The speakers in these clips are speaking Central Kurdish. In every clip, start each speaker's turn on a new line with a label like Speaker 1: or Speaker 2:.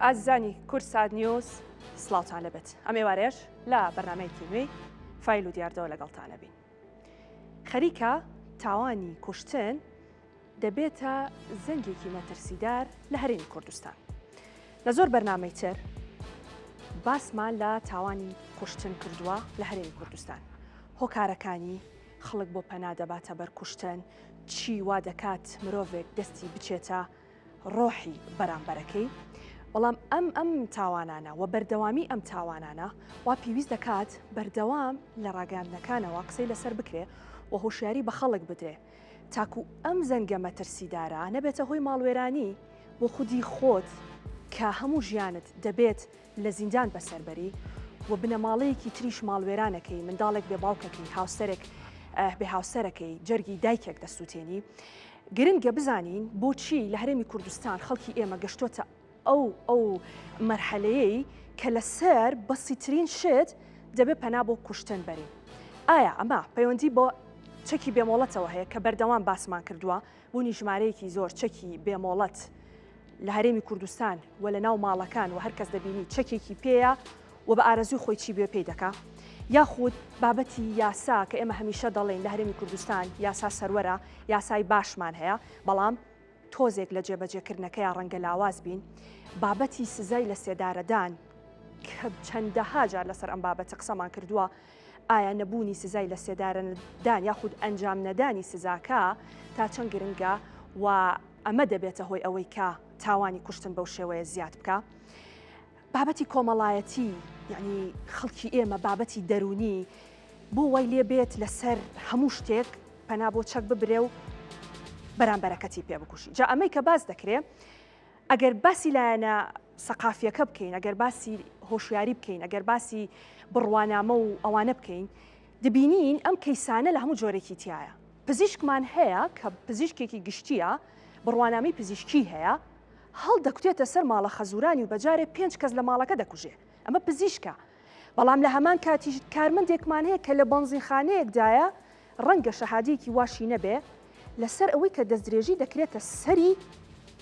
Speaker 1: ئازیزانی کوردسات نیوز سڵاوتان لەبێت ئەم ئێوارەیەش لە بەرنمەیەکی نوێی فایل و دیاردەوە لەگەڵتانە بین خەریکە تاوانی کوشتن دەبێتە زەنگێکی مەترسیدار لە هەرێمی کوردستان. لە زۆر بەرنامەی تر باسمان لە تاوانی کوشتن کردووە لە هەرێمی کوردستان. هۆکارەکانی خەڵک بۆ پەنا دەباتە بەر کوشتن، چی وا دەکات مرۆڤێک دەستی بچێتە ڕۆحی بەرامبەرەکەی، بەڵام ئەم ئەم تاوانانە و بەردەوامی ئەم تاوانانە وا پێویست دەکات بەردەوام لە ڕاگەیاندنەکانەوە قسەی لەسەر بکرێ و هۆشیاری بە خەڵک بدرێ تاکو ئەم زەنگە مەترسیدارە نەبێتە هۆی ماڵوێرانی بۆ خودی خۆت کە هەموو ژیانت دەبێت لە زیندان بەسەر بەری و بنەماڵەیەکی تریش ماڵوێرانەکەی، منداڵێک بێ باوکەکەی، هاوسەرێک بێ هاوسەرەکەی، جەرگی دایکێک دەسووتێنی. گرنگە بزانین بۆچی لە هەرێمی کوردستان خەڵکی ئێمە گەشتۆتە ئەو ئەو مەرحەلەیەی کە لەسەر بەسیترین شت دەبێ پەنا بۆ کوشتن بەرین. ئایا ئەمە پەیوەندی بۆ چەکی بێمۆڵەتەوە هەیە کە بەردەوام باسمان کردووە بوونی ژمارەیەکی زۆر چەکی بێمۆڵەت لە هەرێمی کوردستان و لە ناو ماڵەکان و هەر کەس دەبینی چەکێکی پێیە و بە ئارەزووی خۆی چی بوێ پێی دەکا یاخود بابەتی یاسا کە ئێمە هەمیشە دەڵێین لە هەرێمی کوردستان یاسا سەروەرە یاسای باشمان هەیە بەڵام تۆزێک لە جێبەجێکردنەکەیا ڕەنگە لاواز بین بابەتی سزای لە سێدارەدان کە چەندەها جار لەسەر ئەم بابەتە قسەمان کردووە ئایا نەبوونی سزای لە سێدارەدان یاخود ئەنجام نەدانی سزاکە تا چەند گرنگە و ئەمە دەبێتە هۆی ئەوەی کە تاوانی کوشتن بەو شێوەیە زیاد بکە. بابەتی کۆمەڵایەتی یعنی خەڵکی ئێمە بابەتی دەرونی بۆ وای لێ بێت لەسەر هەموو شتێک پەنا بۆ چەک ببرێ و بەرامبەرەکەتی پێ بکوژی جا ئەمەی کە باس دەکرێ ئەگەر باسی لایەنە سەقافیەکە بکەین ئەگەر باسی هۆشیاری بکەین ئەگەر باسی بڕوانامە و ئەوانە بکەین دەبینین ئەم کەیسانە لە هەموو جۆرێکی تایە پزیشکمان هەیە کە پزیشکێکی گشتیە بڕوانامەی پزیشکی هەیە هەڵدەکوتێتە سەر ماڵە خەزورانی و بەجارێ پێنج کەس لە ماڵەکە دەکوژێ ئەمە پزیشکە بەڵام لە هەمان کاتیش کارمەندێکمان هەیە کە لە بەنزینخانەیەکدایە ڕەنگە شەهادەیەکی واشی نەبێ لەسەر ئەوەی کە دەستدرێژی دەکرێتە سەری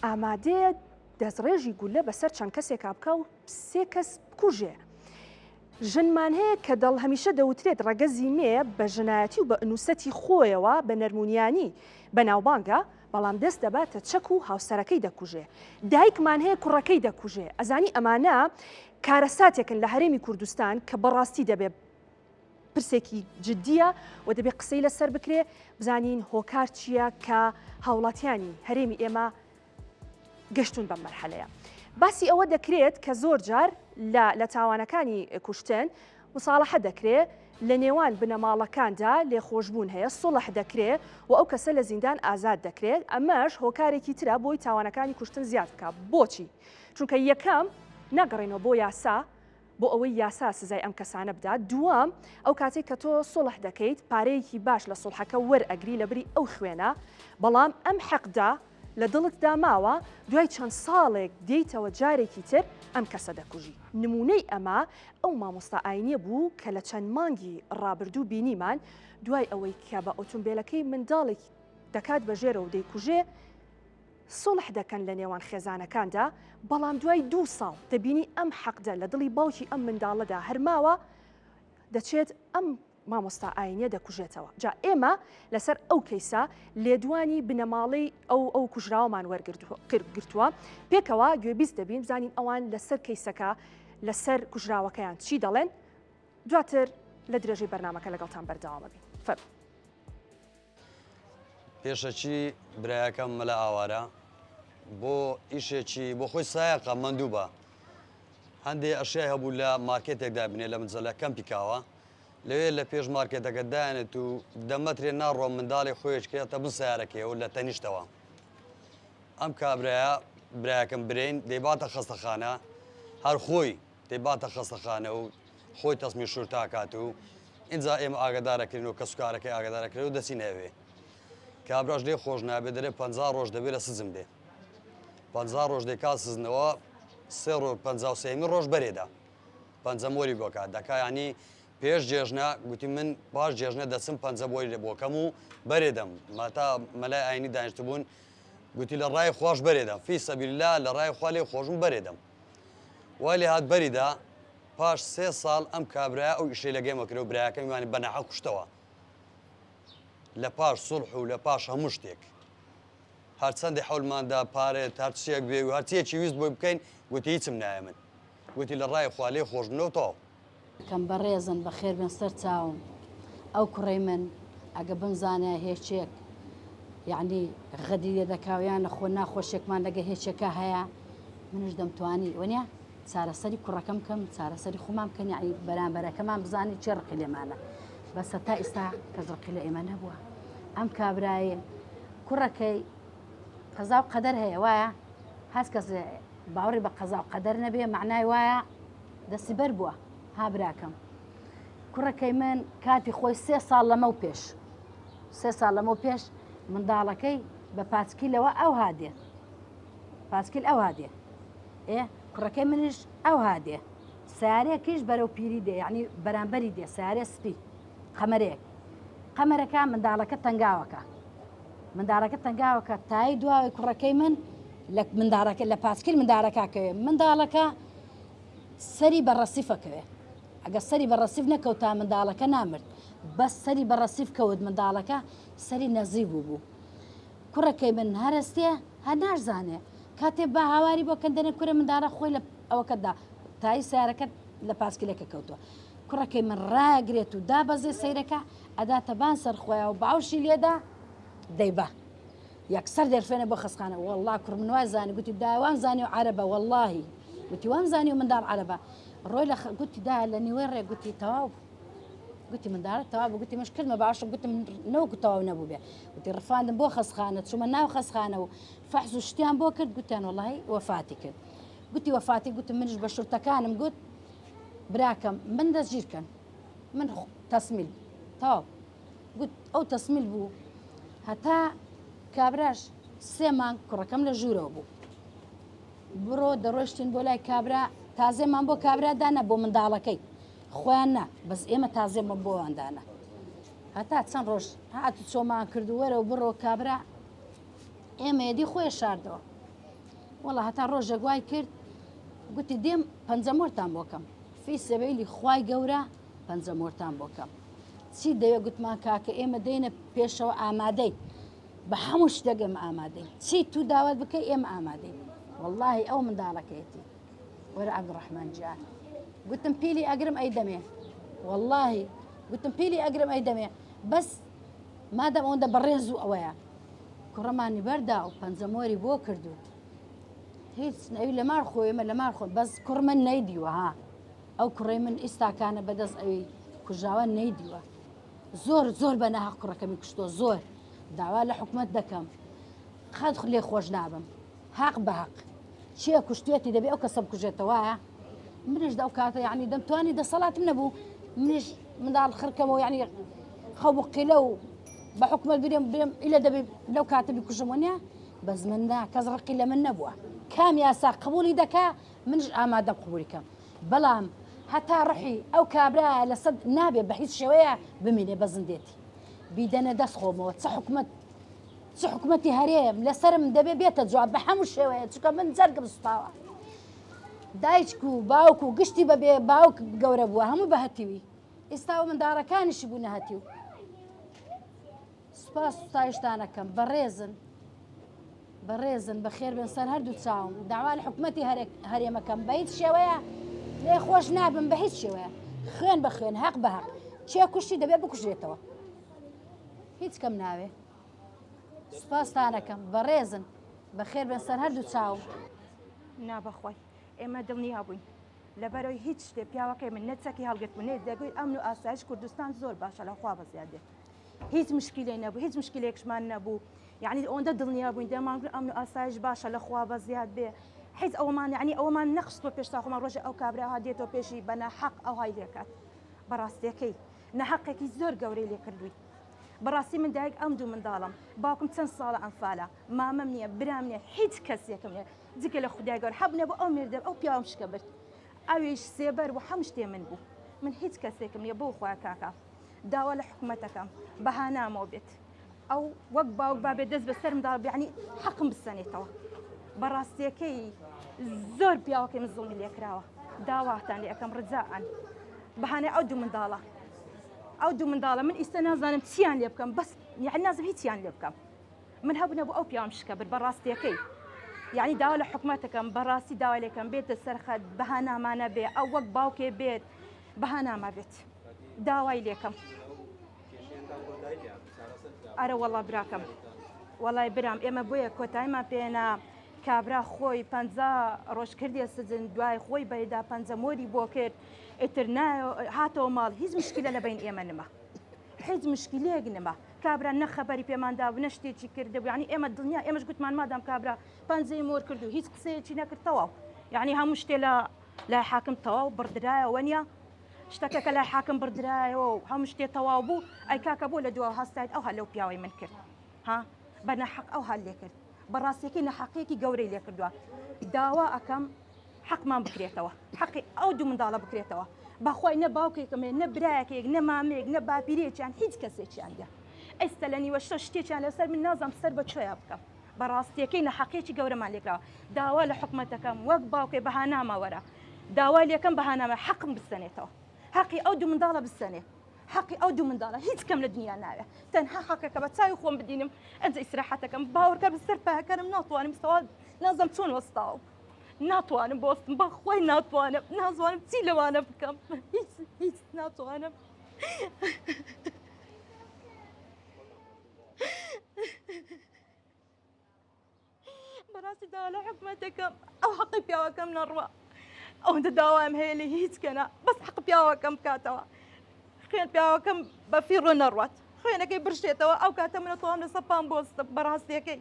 Speaker 1: ئامادەیە دەستڕێژی گولە بەسەر چەند کەسێکا بکا و سێ کەس بکوژێ. ژنمان هەیە کە دەڵ هەمیشە دەوترێت ڕەگەزی مێ بە ژنایەتی و بە ئنوسەتی خۆیەوە بە نەرمونیانی بەناوبانگە، بەڵام دەست دەباتە چەک و هاوسەرەکەی دەکوژێ. دایکمان هەیە کوڕەکەی دەکوژێ. ئەزانی ئەمانە کارەساتێکن لە هەرێمی کوردستان کە بەڕاستی دەبێ پرسێکی جدییە و دەبێ قسەی لەسەر بکرێ بزانین هۆکار چییە کە هاوڵاتیانی هەرێمی ئێمە گەشتون بەم مەرحەلەیە. باسی ئەوە دەکرێت کە زۆر جار لە لە تاوانەکانی کوشتن مساڵەحە دەکرێ لە نێوان بنەماڵەکاندا لێخۆشبوون هەیە سوڵح دەکرێ و ئەو کەسە لە زیندان ئازاد دەکرێت ئەمەش هۆکارێکی ترە بۆی تاوانەکانی کوشتن زیاد بکا بۆچی چونکە یەکەم ناگەڕێنەوە بۆ یاسا بۆ ئەوەی یاسا سزای ئەم کەسانە بدات، دووەم، ئەو کاتەی کە تۆ سوڵح دەکەیت پارەیەکی باش لە سوڵحەکە وەرئەگری لەبری ئەو خوێنە، بەڵام ئەم حەقدە لە دڵتدا ماوە، دوای چەند ساڵێک دێیتەوە جارێکی تر ئەم کەسە دەکوژی. نموونەی ئەمە ئەو مامۆستا ئاینیە بوو کە لە چەند مانگی ڕابردوو بینیمان دوای ئەوەی کە بە ئۆتومبێلەکەی منداڵێک دەکات بە ژێرەوە و دەیکوژێ، سوڵح دەکەن لە نێوان خێزانەکاندا، بەڵام دوای دوو ساڵ دەبینی ئەم حەقدە لە دڵی باوکی ئەم منداڵەدا هەر ماوە، دەچێت ئەم مامۆستا ئاینیە دەکوژێتەوە. جا ئێمە لەسەر ئەو کەیسە لێدوانی بنەماڵەی ئەو ئەو کوژراوەمان وەرگرتووە، پێکەوە گوێبیست دەبین بزانین ئەوان لەسەر کەیسەکە لەسەر کوژراوەکەیان چی دەڵێن، دواتر لە درێژەی بەرنامەکە لەگەڵتان بەردەوام ئەبین. فەرموو.
Speaker 2: پێشەکی برایەکەم مەلا ئاوارە بۆ ئیشێکی بۆ خۆی سایەقە مەندووبە هەندێ ئەشیای هەبوو لە مارکێتێکدا بنێ لە مجەلە کەمپی کاوە لەوێ لە پێش مارکێتەکە دایانێت و دە مەترێ ناڕۆ منداڵی خۆیشکێتە بن سیارەکەیەوە لە تەنیشتەوە ئەم کابرایە برایەکەم برین دەیباتە خەستەخانە هەر خۆی دەیباتە خەستەخانە و خۆی تەسمی شورتاکات و ئینجا ئێمە ئاگادارەکرێن و کەسوکارەکەی ئاگادارەکرێن و دەچینە ئەوێ. کابراش لێ خۆش نابێ دەرێ 50 ڕۆژ دەبێ لە سزن بێ. 50 ڕۆژ دەکا سزنەوە سێ ڕۆژ 53 ڕۆژ بەرێدا. پەنجە مۆری بۆکات دەکا ینی پێش جێژنە گوتی من پاش جێژنە دەچم پەنجە بۆی لە بۆکەم و بەرێدەم ماتا مەلای ئاینی دانیشتبوون گوتی لە ڕای خۆش بەرێدەم فی سەبیلا لە ڕای خوا لێ خۆشم بەرێدەم. وای لێ هات بەری دا، پاش سێ ساڵ ئەم کابرایە ئەو ئیشەی لەگەی مە کرد و برایەکەمی وانی بە ناحەق کوشتەوە لە پاش سوڵح و لە پاش هەموو شتێک. هەرچەندی حەولمان دا پارەت هەرچیەک بێ و هەرچیەکی ویست بۆی بکەین گوتی هیچم نایە من گوتی لە ڕای خوا لێ خۆش بنەوە تەواو.
Speaker 3: کەم بەڕێزن بەخێر بێن سەر چاوم ئەو کوڕەی من ئەگە بمزانایە هێچێک یەعنی غەدری لێ دەکا و یان خۆ ناخۆشێکمان لەگە هێچێکا هەیە منیش دەمتوانی وەنیە چارەسەری کوڕەکەم کەم چارەسەری خۆمان بکەن یعنی بەرامبەرەکەمان بزانین چێ ڕقی لێمانە بەسە تا ئیستا کەس ڕقی لە ئێمە نەبووە ئەم کابرایە کوڕەکەی قەزا و قەدەر هەیە وایە هەست کەس باوەڕی بە قەزا و قەدەر نەبێ معنای وایە دەستی بەر بووە ها براکەم کوڕەکەی من کاتی خۆی سێ ساڵ لەمە و پێش سێ ساڵ لەمە و پێش منداڵەکەی بە پاسکیلەوە ئەوها دێ پاسکیل ئەوها دێ ئێ کوڕەکەی منیش ئەوها دێ سیارەکیش بەرەو پیری دێ یعنی بەرامبەری دێ سیارە سپی قەمەرێک قەمەرەکە منداڵەکە تەنگاوەکە منداڵەکە تەنگاوەکە تای دواوەی کوڕەکەی من لە منداڵەکە لە پاسکیل منداڵەکە کەوێ منداڵەکە سەری بە ڕەسیفە کەوێ ئەگە سەری بە ڕەسیف نەکەوتا منداڵەکە نامرد بەس سەری بە ڕەسیف کەوت منداڵەکە سەری نەزی بوو بوو کوڕەکەی من هەرستێ هەر ناشزانێ کاتێ بە هاواری بۆ کەندەنە کورە منداڵە خۆی لە ئەوەکەدا تای سیارەکە لە پاسکیلەکە کەوتووە کوڕەکەی من ڕاگرێت و دابەزێ سەیرەکە ئەداتە بان سەر خۆیا و باوشی لێدا دەیبا یەکسەر دەرفێنە بۆ خەسخانە والله کوڕ من وای زانی گوتی دایە وام زانی و عەرەبە واللهی گوتی وام زانی و منداڵ عەرەبە ڕۆی لە گوتی دایە لە نیوەی ڕێ گوتی تەواو بوو گوتی منداڵە تەواو بوو گوتی مش کردمە باشم گوتم نەوەکو تەواو نەبوو بێ گوتی ڕفاندم بۆ خەسخانە چوومە ناو خەسخانە و فەحس و شتیان بۆ کرد گوتیان وەڵی وەفاتی کرد گوتی وەفاتی گوتم منیش بە شورتەکانم گوت براکەم من دەستگیر کەن من تەسمیل تەواو گوت ئەو تەسمیل بوو هەتا کابراش سێ مانگ کوڕەکەم لە ژوورەوە بوو بڕۆ دەڕۆشتین بۆ لای کابرا تازێمان بۆ کابرا دانا بۆ منداڵەکەی خۆیان نا بەس ئێمە تازێمە بۆوان دانا هەتا چەند ڕۆژ هات و چۆمان کرد و وەرە و بڕۆ کابرا ئێمە یەدی خۆی شاردەوە وەڵا هەتا ڕۆژێک وای کرد گوتی دێم پەنجەمۆرتان بۆ کەم فی سەبیلی خوای گەورە پەنجەمۆرتان بۆ کەم چی دەوێ گوتمان کاکە ئێمە دێنە پێشەوە ئامادەی بە هەموو شتێک ئێمە ئامادەین چی تو داوات بکەی ئێمە ئامادەین واللهی ئەو منداڵەکەیەتی وەرە عەبدوڕەحمان گیان گوتم پیلی ئەگرم ئەی دەمێ واللهی گوتم پیلی ئەگرم ئەی دەمێ بەس مادەم ئەوەندە بەڕێز و ئەوەیە کوڕەمانی بەردا و پەنجەمۆری بۆ کرد و هیچ ئەوی لە مار خۆ ئێمە لە مار خۆ بەس کوڕ من نەیدیوە ها ئەو کوڕەی من ئیستاکانە بەدەست ئەوی کوژاوە نەیدیوە زۆر زۆر بە ناهەق کوڕەکەمی کوشتووە زۆر داوا لە حکومەت دەکەم قەت لێ خۆش نابم هەق بە هەق چیە کوشتێتی دەبێ ئەو کەسە بکوژێتەوە منیش دەو کاتە یعنی دەمتوانی دەسەڵاتم نەبوو منیش منداڵ خرکەمەوە یعنی خەو و قیلە و بە حکومەت برێم برێم ئیلە دەبێ لەو کاتە بیکوژم وەنیە بەس من نا کەس ڕقی لە من نەبووە کام یاسا قبولی دەکا منیش ئامادەم قبولی کەم بەڵام هەتا ڕحی ئەو کابرا لەسەر نابێ بە هیچ شێوەیە بمینێ بە زندێتی بیدەنە دەست خۆمەوە چ حکومەت چ حکومەتی هەرێم لەسەرم دەبێ بێتە جواب بە هەموو شێوەیە چونکە من جەرگم سوتاوە دایک و باوک و گشتی بەبێ باوک گەورە بووە هەموو بە هەتیوی ئێستا و منداڵەکانیشی بوونە هەتیو سوپاس و ستایشتانەکەم بەڕێزن بەڕێزن بەخێر بێن سەر هەردوو چاوم داوا لە حکومەتی هەرێمەکەم بە هیچ شێوەیە لێ خۆش نابم بە هیچ شێوەیە خوێن بە خوێن هەق بە هەق چێ کوشتی دەبێ بکوژرێتەوە هیچ کەم ناوێ سوپاستانەکەم بەڕێزن بەخێر بێن سەر هەردوو چاوم.
Speaker 4: نا بەخوای ئێمە دڵنیا بووین لەبەرەوەی هیچ شتێ پیاوەکەی من نە چەکی هەڵگرتبوو نە دەگوت ئەمن و ئاسایش کوردستان زۆر باشە لە خوا بەزیاد بێ هیچ مشکیلەی نەبوو هیچ مشکلێکشمان نەبوو یعنی ئەوەندە دڵنیا بووین دەمانگوت ئەمن و ئاسایش باشە لە خوا بەزیاد بێ هیچ ئەوەمان یعنی ئەوەمان نەخستووە پێش تا خۆمان ڕۆژێ ئەو کابرا ها دێتەوە پێشی بە ناحەق ئەوهای لێکات بەڕاستیەکەی نەحەقێکی زۆر گەورەی لێ کردووی بەڕاستی من دایک ئەم دوو منداڵم باوکم چەند ساڵە ئەنفالە مامەم نییە برام نییە هیچ کەسێکم نییە جگە لە خودای گەورە حەب نەبوو ئەو مێردە ئەو پیاوم شکە برد ئەویش سێبەر و هەموو شتێ من بوو من هیچ کەسێکم نییە بۆ خۆیان کاکە داوا لە حکومەتەکەم بەهانامەوە بێت ئەو وەک باوک بابێت دەست بەسەر منداڵ بیانی حەقم بسەنێتەوە بەڕاستیەکەی زۆر پیاوەکەی من زوڵمی لێکراوە. داواتان لێ ئەکەم ڕجاءەن بەهانەی ئەو دوو منداڵە ئەو دوو منداڵە من ئیستا نازانم چیان لێ بکەم بەس یعنی نازم هیچیان لێ بکەم من هەبوو نەبوو ئەو پیاوم شکە برد بە ڕاستیەکەی یعنی داوا لە حکومەتەکەم بەڕاستی داوا لێکەم بێتە سەرخەت بەهانامانە بێ ئەو وەک باوکێ بێت بەهانامە بێت داوای لێکەم ئەرە وەڵا براکەم وەڵای برام ئێمە بۆیە کۆتاییمان پێنا کابرا خۆی پەنجا ڕۆژ کردیە سجن دوای خۆی بەیدا پەنجە مۆری بۆ کرد ئیتر هاتەوە ماڵ هیچ مشکلە لە بین ئێمە نما هیچ مشکلەیەک نما کابرا نە خەبەری پێماندا و نە شتێکی کردبوو یعنی ئێمە دڵنیا ئێمەش گوتمان مادام کابرا پەنجەی مۆر کرد و هیچ قسەیەکی نەکرد تەواو یعنی هەموو شتێ لە لای حاکم تەواو بڕدرایەوە نیە شتەکە کە لای حاکم بڕدرایەوە و هەموو شتێ تەواو بوو ئەی کاکە بۆ لە دواوە هەستایت ئەوها لەو پیاوەی من کرد ها بە ناحەق ئەوها لێ کرد بەڕاستیەکەی نەحەقیەکی گەورەی لێ کردووە داوا ئەکەم حەقمان بکرێتەوە حەقی ئەو دوو منداڵە بکرێتەوە بەخوای نە باوکێکم هەیە نە برایەکێک نە مامێک نە باپیرێکیان هیچ کەسێکیان نیە ئێستا لە نیوە شەو شتێکیان لەسەر من نازانم سەر بە کوێیا بکەم بەڕاستیەکەی نەحەقیەکی گەورەمان لێکراوە داوا لە حکومەتەکەم وەک باوکێ بەهانامە وەرە داوای لێکەم بەهانامە حەقم بسەنێتەوە حەقی ئەو دوو منداڵە بسەنێ حەقی ئەو دوو منداڵە هیچ کەم لە دنیا ناوێ تەنها حەقەکە بە چاوی خۆم بدینم ئەنجا ئیسراحەتەکەم باوەڕکە بەسەر پایەکانم ناتوانم سەواد نازم چۆن وەستاوم ناتوانم بۆستم بەخوای ناتوانم نازوانم چی لەوانە بکەم هیچ هیچ ناتوانم بەڕاستی داوا لە حکومەتەکەم ئەو حەقی پیاوەکەم نەڕوا ئەوەندە داوام هەیە لە هیچ کەنا بەس حەق پیاوەکەم بکاتەوە خوێن پیاوەکەم بە فیڕۆ نەڕوات خوێنەکەی برشێتەوە ئەو کاتە منە تۆم لەسەر پام بۆستم بەڕاستیەکەی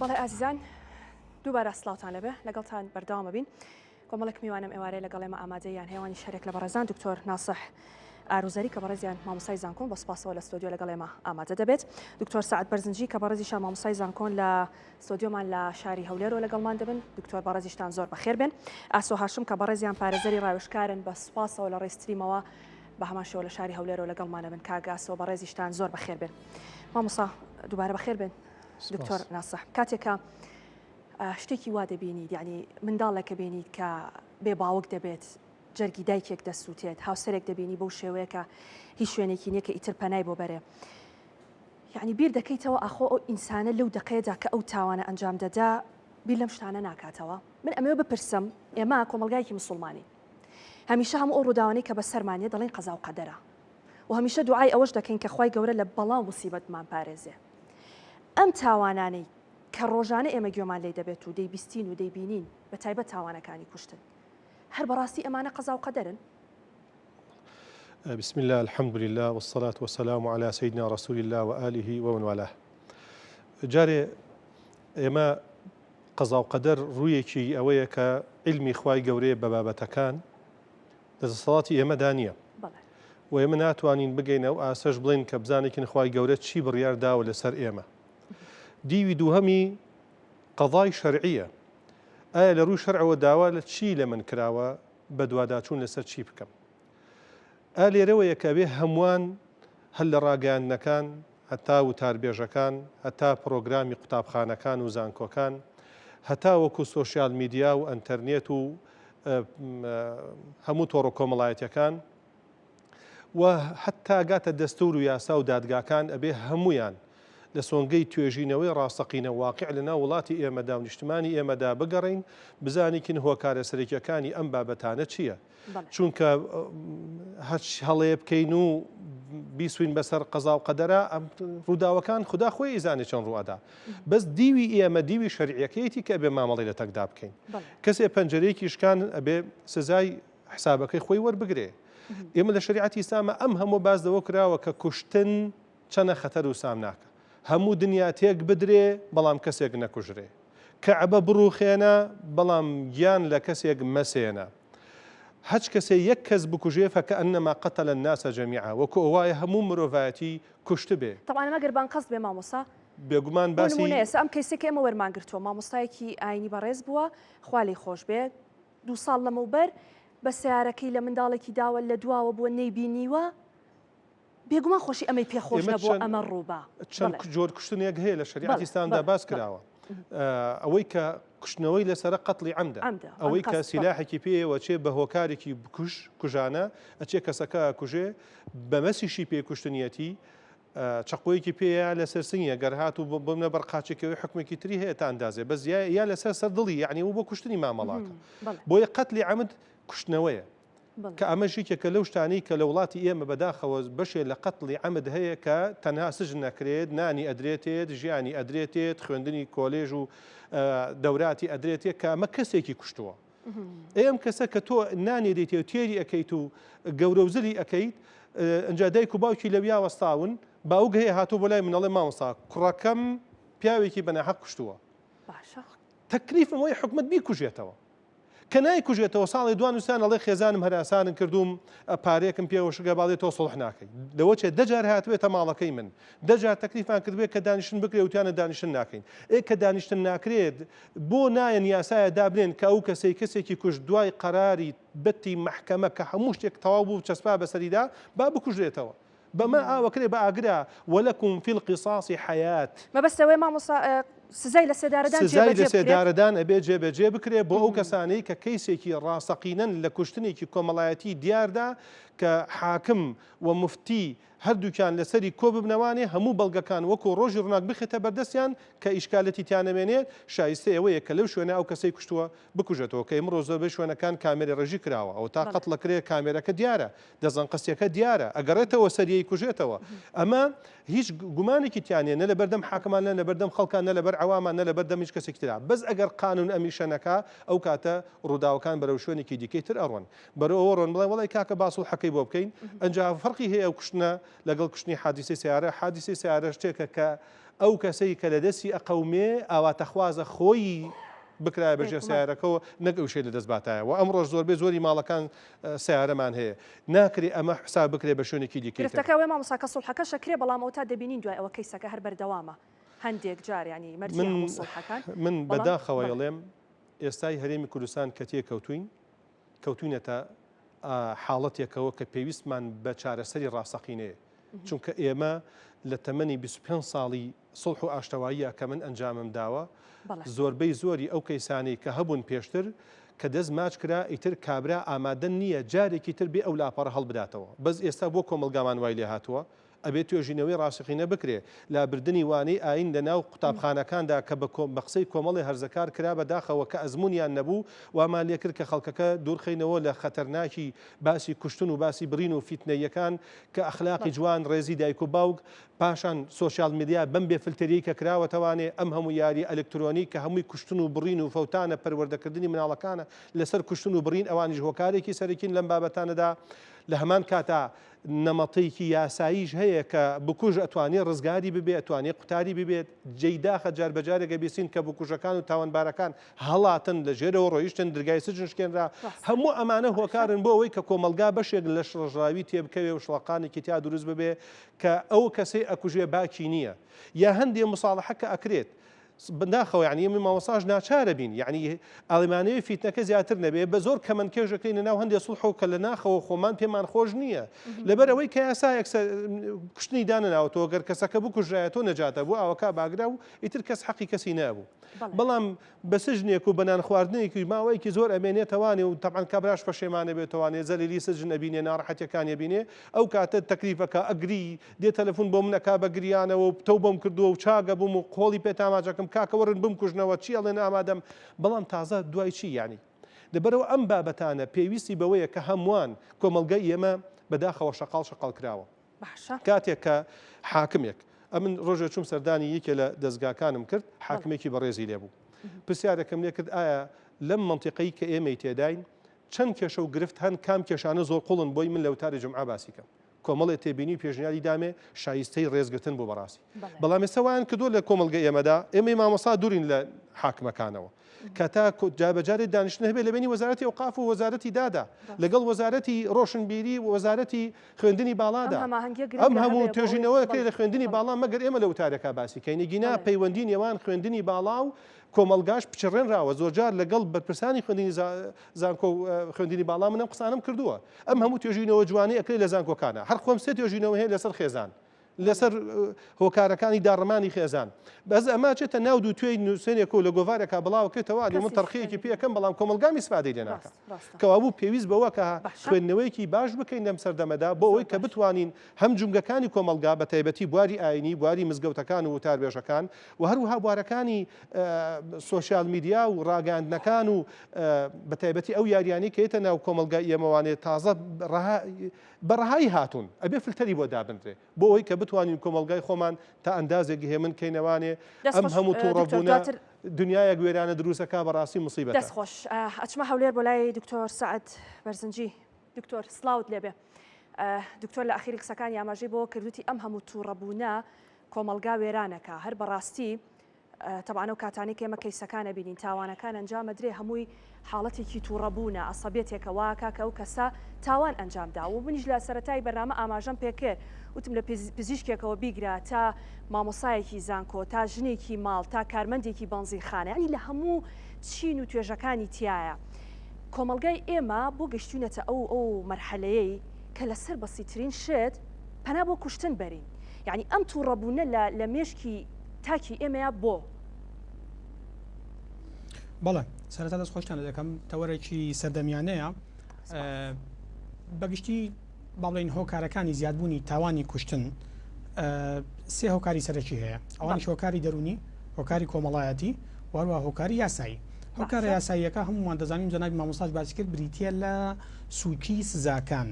Speaker 1: بەڵێ ئازیزان دووبارە سڵاوتان لەبێ لەگەڵتان بەردەوامە بین کۆمەڵێک میوانم ئێوارەیە لەگەڵ ئێمە ئامادە یان هێوانی شەرێک لە بەڕێزان دکتۆر ناسح ئاروزەری کە بەڕێزیان مامۆسای زانکۆن بە سپاسەوە لە ستۆدیۆ لەگەڵ ئێمە ئامادە دەبێت دکتۆر سعد بەرزنجی کە بەڕێزیشان مامۆسای زانکۆن لە ستۆدیۆمان لە شاری هەولێرەوە لەگەڵمان دەبن دکتۆر بەڕێزیشتان زۆر بەخێر بێن ئاسۆ هاشم کە بەڕێزیان پارێزەری ڕاوێژکارن بە سوپاسەوە لە ڕێستریمەوە بە هەمان شێوە لە شاری هەولێرەوە لەگەڵمانە بن کاک ئاسۆ بەڕێزیشتان زۆر بەخێر بێن مامۆسا دووبارە بەخێر بێن دکتۆر ناسح کاتێکە شتێکی وا دەبینیت یعنی منداڵێکە بینیت کە بێ باوک دەبێت جەرگی دایکێک دەسووتێت هاوسەرێک دەبینی بەو شێوەیە کە هیچ شوێنێکی نییە کە ئیتر پەنای بۆ بەرێ یعنی بیر دەکەیتەوە ئاخۆ ئەو ئینسانە لەو دەقەیەدا کە ئەو تاوانە ئەنجام دەدا بیر لەم شتانە ناکاتەوە من ئەمەوێ بپرسم ئێمە کۆمەڵگایەکی مسوڵمانین هەمیشە هەموو ئەو ڕووداوانەی کە بەسەرمان یە دەڵێین قەزا و قەدەرە و هەمیشە دوعای ئەوەش دەکەین کە خوای گەورە لە بەڵا و موسیبەت بمانپارێزێ ئەم تاوانانەی کە ڕۆژانە ئێمە گوێمان لێی دەبێت و دەیبیستین و دەیبینین بە تایبەت تاوانەکانی کوشتن هەر بەڕاستی ئەمانە قەزا و قەدەرن؟
Speaker 5: بسم اللە الحمد للە والصلاة والسلام علی سیدنا رسول اللە وآله ومن والاه جارێ ئێمە قەزا و قەدەر ڕوویەکی ئەوەیە کە عیلمی خوای گەورەیە بە بابەتەکان لە دەسەڵاتی ئێمەدا نییە و ئێمە ناتوانین بگەین ئەو ئاسەش بڵێن کە بزانێکین خوای گەورە چی بڕیار داوە لەسەر ئێمە دیوی دووهەمی قەزای شەرعیە ئایا لە ڕووی شەرعەوە داوا لە چی لە من کراوە بەدواداچوون لەسەر چی بکەم ئا لێرەوەیە کە ئەبێ هەمووان هەر لە ڕاگەیاندنەکان هەتا وتاربێژەکان، هەتا پڕۆگرامی قوتابخانەکان و زانکۆکان، هەتا وەکو سۆشیال میدیا و ئەنتەرنێت و هەموو تۆڕە کۆمەڵایەتیەکان و هەتا گاتە دەستور و یاسا و دادگاکان ئەبێ هەمویان لە سۆنگەی توێژینەوەی ڕاستەقینە واقع لە ناو وڵاتی ئێمەدا و نیشتمانی ئێمەدا بگەڕین بزانیکن هۆکارە سەرەکیەکانی ئەم بابەتانە چییە. چونکە هەرچ هەڵەیە بکەین و بیسوین بەسەر قەزا و قەدەرا ئەم ڕووداوەکان خدا خۆی ئیزانێ چەند ڕوئەدا بەس دیوی ئێمە دیوی شەرعیەکەیەتی کە ئەبێ مامەڵی لە تەکدا بکەین کەسێ پەنجەرەیەکی شکان ئەبێ سزای حسابەکەی خۆی وەربگرێ ئێمە لە شریعەتی ئیسلامە ئەم هەموو باس لەوە کراوە کە کوشتن چەنە خەتەر و سامناکە هەموو دنیا تێک بدرێ بەڵام کەسێک نەکوژرێ کەعبە بڕوخێنە بەڵام گیان لە کەسێک مەسێنە. هەچ کەسێ یەک کەس بکوژێ فکانما قتل الناس جمیعا وەکو ئەوایە هەموو مرۆڤایەتی کوشتبێ.
Speaker 1: تەبعەن ئەمە گەر بانقەست بێ مامۆستا.
Speaker 5: بێگومان
Speaker 1: بۆ
Speaker 5: باسی.
Speaker 1: نموونە ئێستا ئەم کەیسەی کە ئێمە وەرمان گرتووە مامۆستایەکی ئاینی بەڕێز بووە خوا لێی خۆش بێ دووساڵ لەمەوبەر. بە سەیارەکەی لە منداڵێکی داوە لە دواوە بووە نەیبینیوە بێگومان خۆشی ئەمەی پێ خۆش
Speaker 5: ئێمە
Speaker 1: نەبووە
Speaker 5: چەند
Speaker 1: ئەمە ڕووبا.
Speaker 5: چەند
Speaker 1: بەڵێ.
Speaker 5: جۆر کوشتنێک هەیە لە شەریعەتی
Speaker 1: بەڵێ
Speaker 5: ئیسلامدا
Speaker 1: بەڵێ
Speaker 5: باس
Speaker 1: بەڵێ.
Speaker 5: کراوە ئەوەی کە کوشتنەوەی لەسەرە قەتڵی عەمدە
Speaker 1: عەمدە
Speaker 5: ئەوەی کە
Speaker 1: ئەنقەست بەڵێ.
Speaker 5: سیلاحێکی پێیەوە چێ بە هۆکارێکی بکوژ کوژانە ئەچێ کەسەکە ئەکوژێ بەمەسیشی پێ کوشتنیەتی چەقۆیەکی پێیە لەسەر سنگی گەر هاتوو بمنە بەر قاچێکەوەی حکومێکی تری هەیە تا ئەندازێ بەس یا یا لەسەر سەر دڵی یعنی و بۆ کوشتنی مامەڵاکە بۆیە قەتلی عەمد کوشتنەوەیە کە ئەمەش یەکێکە لەو شتانەی کە لە وڵاتی ئێمە بەداخەوە بەشێ لە قەتڵی عەمد هەیە کە تەنها سجن نەکرێت نانی ئەدرێتێت ژیانی ئەدرێتێت خوێندنی کۆلێژ و دەوراتی ئەدرێتێت کە ئەمە کەسێکی کوشتووە ئەی ئەم کەسە کە تۆ نانی دەیتێ و تێری ئەکەیت و گەورە و زلی ئەکەیت ئەجا دایک و باوکی لەویا وەستاون باوک هەیە هاتوو بۆ لای منەڵێ مامۆستا کوڕەکەم پیاوێکی بەناحەق کوشتووە
Speaker 1: باشە
Speaker 5: تەکلیفم ئەوەیە حکومت بیکوژێتەوە کە نایکوژێتەوە ساڵێ دوان وسان ئەڵێ خێزانم هەراسانن کردووم پارەیەکم پێوە شکە باڵێ تۆ سڵح ناکەی لەوە چێ دەجار هاتبێتە ماڵەکەی من دەجار تەکلیفان کردبێ کە دانیشتن بکرێ وتیانە دانیشتن ناکەین ئێ کە دانیشتن ناکرێت بۆ نایەن یاسایە دابنێن کە ئەو کەسەی کەسێکی کوشت دوای قەراری بەتی مەحکەمە کە هەموو شتێک تەواو بوو چەسپا بەسەریدا با بکوژرێتەوە بەمە ئاوەکرێ بە ئاگرا ولکم فی القصاص حیاة.
Speaker 1: مەبەست ئەوەیە مامۆستا سزای لەسێدارەدان
Speaker 5: سزای
Speaker 1: جێبەجێ بکرێت؟
Speaker 5: لەسێدارەدان ئەبێ جێبەجێ بکرێ بۆ ئەو کەسانەی کە کەیسێکی ڕاستەقینەن لە کوشتنێکی کۆمەڵایەتی دیاردا کە حاکم و موفتی هەردووکیان لەسەری کۆببنەوانێ هەموو بەڵگەکان وەکو ڕۆژی ڕووناک بخرێتە بەردەستیان کە ئیشکالەتی تیا نەمێنێت شایستەی ئەوەیە کە لەو شوێنە ئەو کەسەی کوشتووە بکوژێتەوە کە ئیمڕۆ زۆربەی شوێنەکان کامێرە ڕێژی کراوە ئەوەتا قەتڵەکرێ کامێرەکە دیارە دەزەنقەستیەکە دیارە ئەگەڕێتەوە سەریەی کوژێتەوە ئەمە هیچ گومانێکی تیا نیە نە لەبەردەم حاکمان نە لەبەردەم خەڵکان نە لەبەر عەوامان نە لەبەردەم هیچ کەسێکی ترا بەس ئەگەر قانون ئەمیشە نەکا ئەو کاتە ڕووداوەکان بەرەو شوێنێکی دیکەی تر ئەڕۆن بەرەو ئەوە ڕۆن بڵێن وەڵی کاکە با سوڵحەکەی بۆ بکەین ئەنجا فەرقی هەیە ئەو کوشتنە لەگەڵ کوشتنی حادیسەی سەیارە حادیسەی سەیارە شتێکە کە ئەو کەسەی کە لە دەستی ئەقەومێ ئاواتەخوازە خۆی بکرایە بە ژێر سەیارەکەوە نەک ئەوشەی لە دەست باتایە و ئەمڕۆش زۆربەی زۆری ماڵەکان سەیارەمان هەیە ناکرێ ئەمە حساب بکرێ بە شوێنێکی دیکەی تر.
Speaker 1: گرفتەکە ئەوەیە مامۆستا کە سوڵحەکەش ئەکرێ بەڵام ئەوەتا دەبینین دوای ئەوە کەیسەکە هەر بەردەوامە هەندێک جار یانی مەرج نیە
Speaker 5: من
Speaker 1: هەموو سوڵحەکان
Speaker 5: من
Speaker 1: بەڵام
Speaker 5: بەداخەوە
Speaker 1: بەڵێ.
Speaker 5: ئەڵێم ئێستای هەرێمی کوردستان کە تێکەوتوین کەوتوینەتە حاڵەتێکەوە کە پێویستمان بە چارەسەری ڕاستەقینەیە چونکە ئێمە لە تەمەنی 25 ساڵی سوڵح و ئاشتەواییە کە من ئەنجامم داوە زۆربەی زۆری ئەو کەیسانەی کە هەبوون پێشتر کە دەست ماچ کرا ئیتر کابرا ئامادە نییە جارێکی تر بێ ئەو لاپەڕە هەڵبداتەوە بەس ئێستا بۆ کۆمەڵگامان وای لێ هاتووە ئەبێ توێژینەوەی ڕاستەقینە بکرێ. لابردنی وانەی ئایین لە ناو قوتابخانەکاندا کە بە بە قسەی کۆمەڵێ هەرزەکار کرا بە داخەوە کە ئەزموونیان نەبوو وامان لێ کرد کە خەڵکەکە دوورخەینەوە لە خەتەرناکی باسی کوشتن و باسی بڕین و فیتنەییەکان کە ئەخلاقی جوان ڕێزی دایک و باوک پاشان سۆشیال میدیا بەم بێ فلتەریەی کە کراوەتەوانێ ئەم هەموو یاریە ئەلکترۆنی کە هەمووی کوشتن و بڕین و فەوتانە پەروەردەکردنی مناڵەکانە لەسەر کوشتن و بڕین ئەوانیش هۆکارێکی سەرەکین لەم بابەتانەدا لە هەمان کاتا نەمەتێکی یاساییش هەیە کە بکوژ ئەتوانێ ڕزگاری ببێ، ئەتوانێ قوتاری ببێت، جێی داخە جار بە جارێک ئەبیستین کە بکوژەکان و تاوانبارەکان هەڵاتن، لە ژێرەوە ڕۆیشتن، درگای سجن شکێنرا، هەموو ئەمانە هۆکارن بۆ ئەوەی کە کۆمەڵگا بەشێک لە شڵەژراوی تێبکەوێ و شڵەقانێکی تیا دروست ببێ کە ئەو کەسەی ئەکوژێ باکی نییە یا هەندێ موساڵەحە کە ئەکرێت بەداخەوە یانی ئێمەی مامۆستاش ناچارە بین یانی ئەڵێمانەوێ فیتنەکە زیاتر نەبێ بە زۆر کەمەندکێش دەکەینە ناو هەندێ سوڵح و کە لە ناخەوە خۆمان پێمان خۆش نییە لەبەر ئەوەی کە یاسا یەکسەر کوشتنی دانەناوەتەوە گەر کەسەکە بکوژرایە تۆ نەجاتە بوو ئاوەکە باگرا و ئیتر کەس حەقی کەسی نەبوو بەڵام بە سجنێک و بە نان خواردنێکی ماوەیەکی زۆر ئەمێنێتەوانێ و تەبعەن کابراش پەشێمانە بێتەوانێ زەلیلی سجن ئەبینێ ناڕەحەتیەکانی ئەبینێ ئەو کاتە تەکلیفەکە ئەگری دێ تەلەفون بۆ من ئەکا بە گریانەوە و تەوبەم کردووە و چاک ئەبووم و قۆڵی پێ تاماجەکەم کاکە وەرن بمکوژنەوە چی ئەڵێن ئامادەم بەڵام تازە دوای چی یانی لەبەرئەوە ئەم بابەتانە پێویستی بەوەیە کە هەمووان کۆمەڵگەی ئێمە بەداخەوە شەقاڵ شەقاڵ کراوە
Speaker 1: باشە.
Speaker 5: کاتێک کە حاکمێک ئەمن ڕۆژێ چووم سەردانی یەکێ لە دەزگاکانم کرد حاکمێکی بەڕێزی لێ بوو پرسیارێکم لێ کرد ئایا لەم مەنتیقەی کە ئێمەی تێداین چەند کێشە و گرفت هەن کام کێشانە زۆر قوڵن بۆی من لە وتاری جومعە باسی کەم کۆمەڵێ تێبینی و پێشنیاری دامێ شایستەی ڕێزگرتن بوو بەڕاستی بەڵام ئێستا وایان کردووە لە کۆمەڵگەی ئێمەدا ئێمەی مامۆستا دوورین لە حاکمەکانەوە. کە تا جاربەجارێ دانیشتن هەبێ لە بەینی وەزارەتی ئەوقاف و وەزارەتی دادا لەگەڵ وەزارەتی ڕۆشنبیری و وەزارەتی خوێندنی باڵادا. ئەم هەموو توێژینەوە کرێ لە خوێندنی باڵا مەگەر ئێمە لە وتارێکا باسی کەین ئەگینا پەیوەندی نێوان خوێندنی باڵا و کۆمەڵگاش پچڕێنراوە زۆرجار لەگەڵ بەرپرسانی خوێندنی زانکۆ و خوێندنی باڵا من ئەم قسانەم کردووە ئەم هەموو توێژینەوە جوانەی ئەکرێ لە زانکۆکانە هەر خۆم سێ توێژینەوە هەیە لەسەر خێزان لەسەر هۆکارەکانی داڕمانی خێزان بەس ئەمە چێتە ناو دوو توێی نووسێنێک و لە گۆڤارێکا بڵاوکرێتەوە ئەلی من تەرخەیەکی پێ ئەکەم بەڵام کۆمەڵگا ئیسفادەی لێ ناکا کەوابوو پێویست بەوە کە خوێندنەوەیەکی باش بکەین لەم سەردەمەدا بۆ ئەوەی کە بتوانین هەم جومگەکانی کۆمەڵگا بە تایبەتی بواری ئاینی بواری مزگەوتەکان و وتاربێژەکان و هەروەها بوارەکانی سۆشیال میدیا و ڕاگەیاندنەکان و بە تایبەتی ئەو یاریانەی کە یەتە ناو کۆمەڵگای ئێمەوانێ تازە بە ڕەهایی هاتوون ئەبێ فلتەری بۆ دابنرێ بۆ ئەوەی کە بتوانین کۆمەڵگای خۆمان تا ئەندازێک هێمن کەینەوانێ ئەم هەموو توڕەبوونە دنیایەک وێرانە دروست ئەکا بەڕاستی موسیبەتە.
Speaker 1: دەست خۆش ئەچمە هەولێر بۆ لای دکتۆر سەعد بەرزنجی دکتۆر سڵاوت لێبێ دکتۆر لە ئەخیری قسەکانی ئاماژەی بۆ کردوتی ئەم هەموو توڕەبوونە کۆمەڵگا وێرانەکە هەر بەڕاستی تەبعەن ئەو کاتانەی کە ئێمە کەیسەکان ئەبینین تاوانەکان ئەنجام ئەدرێ هەمووی حاڵەتێکی توڕەبوونە عەسەبیەتێکە وا ئەکا کە ئەو کەسە تاوان ئەنجام دا و منیش لە سەرەتای بەرنامە ئاماژەم پێکرد وتم لە پزیشکێکەوە بیگرە تا مامۆسایەکی زانکۆ تا ژنێکی ماڵ تا کارمەندێکی بەنزینخانە یانی لە هەموو چین و توێژەکانی تیایە کۆمەڵگای ئێمە بۆ گەشتوینەتە ئەو ئەو مەرحەلەیەی کە لەسەر بەسیترین شت پەنا بۆ کوشتن بەرین یانی ئەم توڕەبوونە لە لە مێشکی تاکی ئێمەیە بۆ؟
Speaker 6: بەڵێ سەرەتا دەست خۆشتان لێ دەکەم تەوەرێکی سەردەمیانەیە بەگشتی با بڵێین هۆکارەکانی زیادبوونی تاوانی کوشتن سێ هۆکاری سەرەکی هەیە ئەوانیش هۆکاری دەرونی هۆکاری کۆمەڵایەتی وەروە هۆکاری یاسایی هۆکارە یاساییەکە هەمومان دەزانین جەنابی مامۆستاش باسی کرد بریتە لە سوکی سزاکان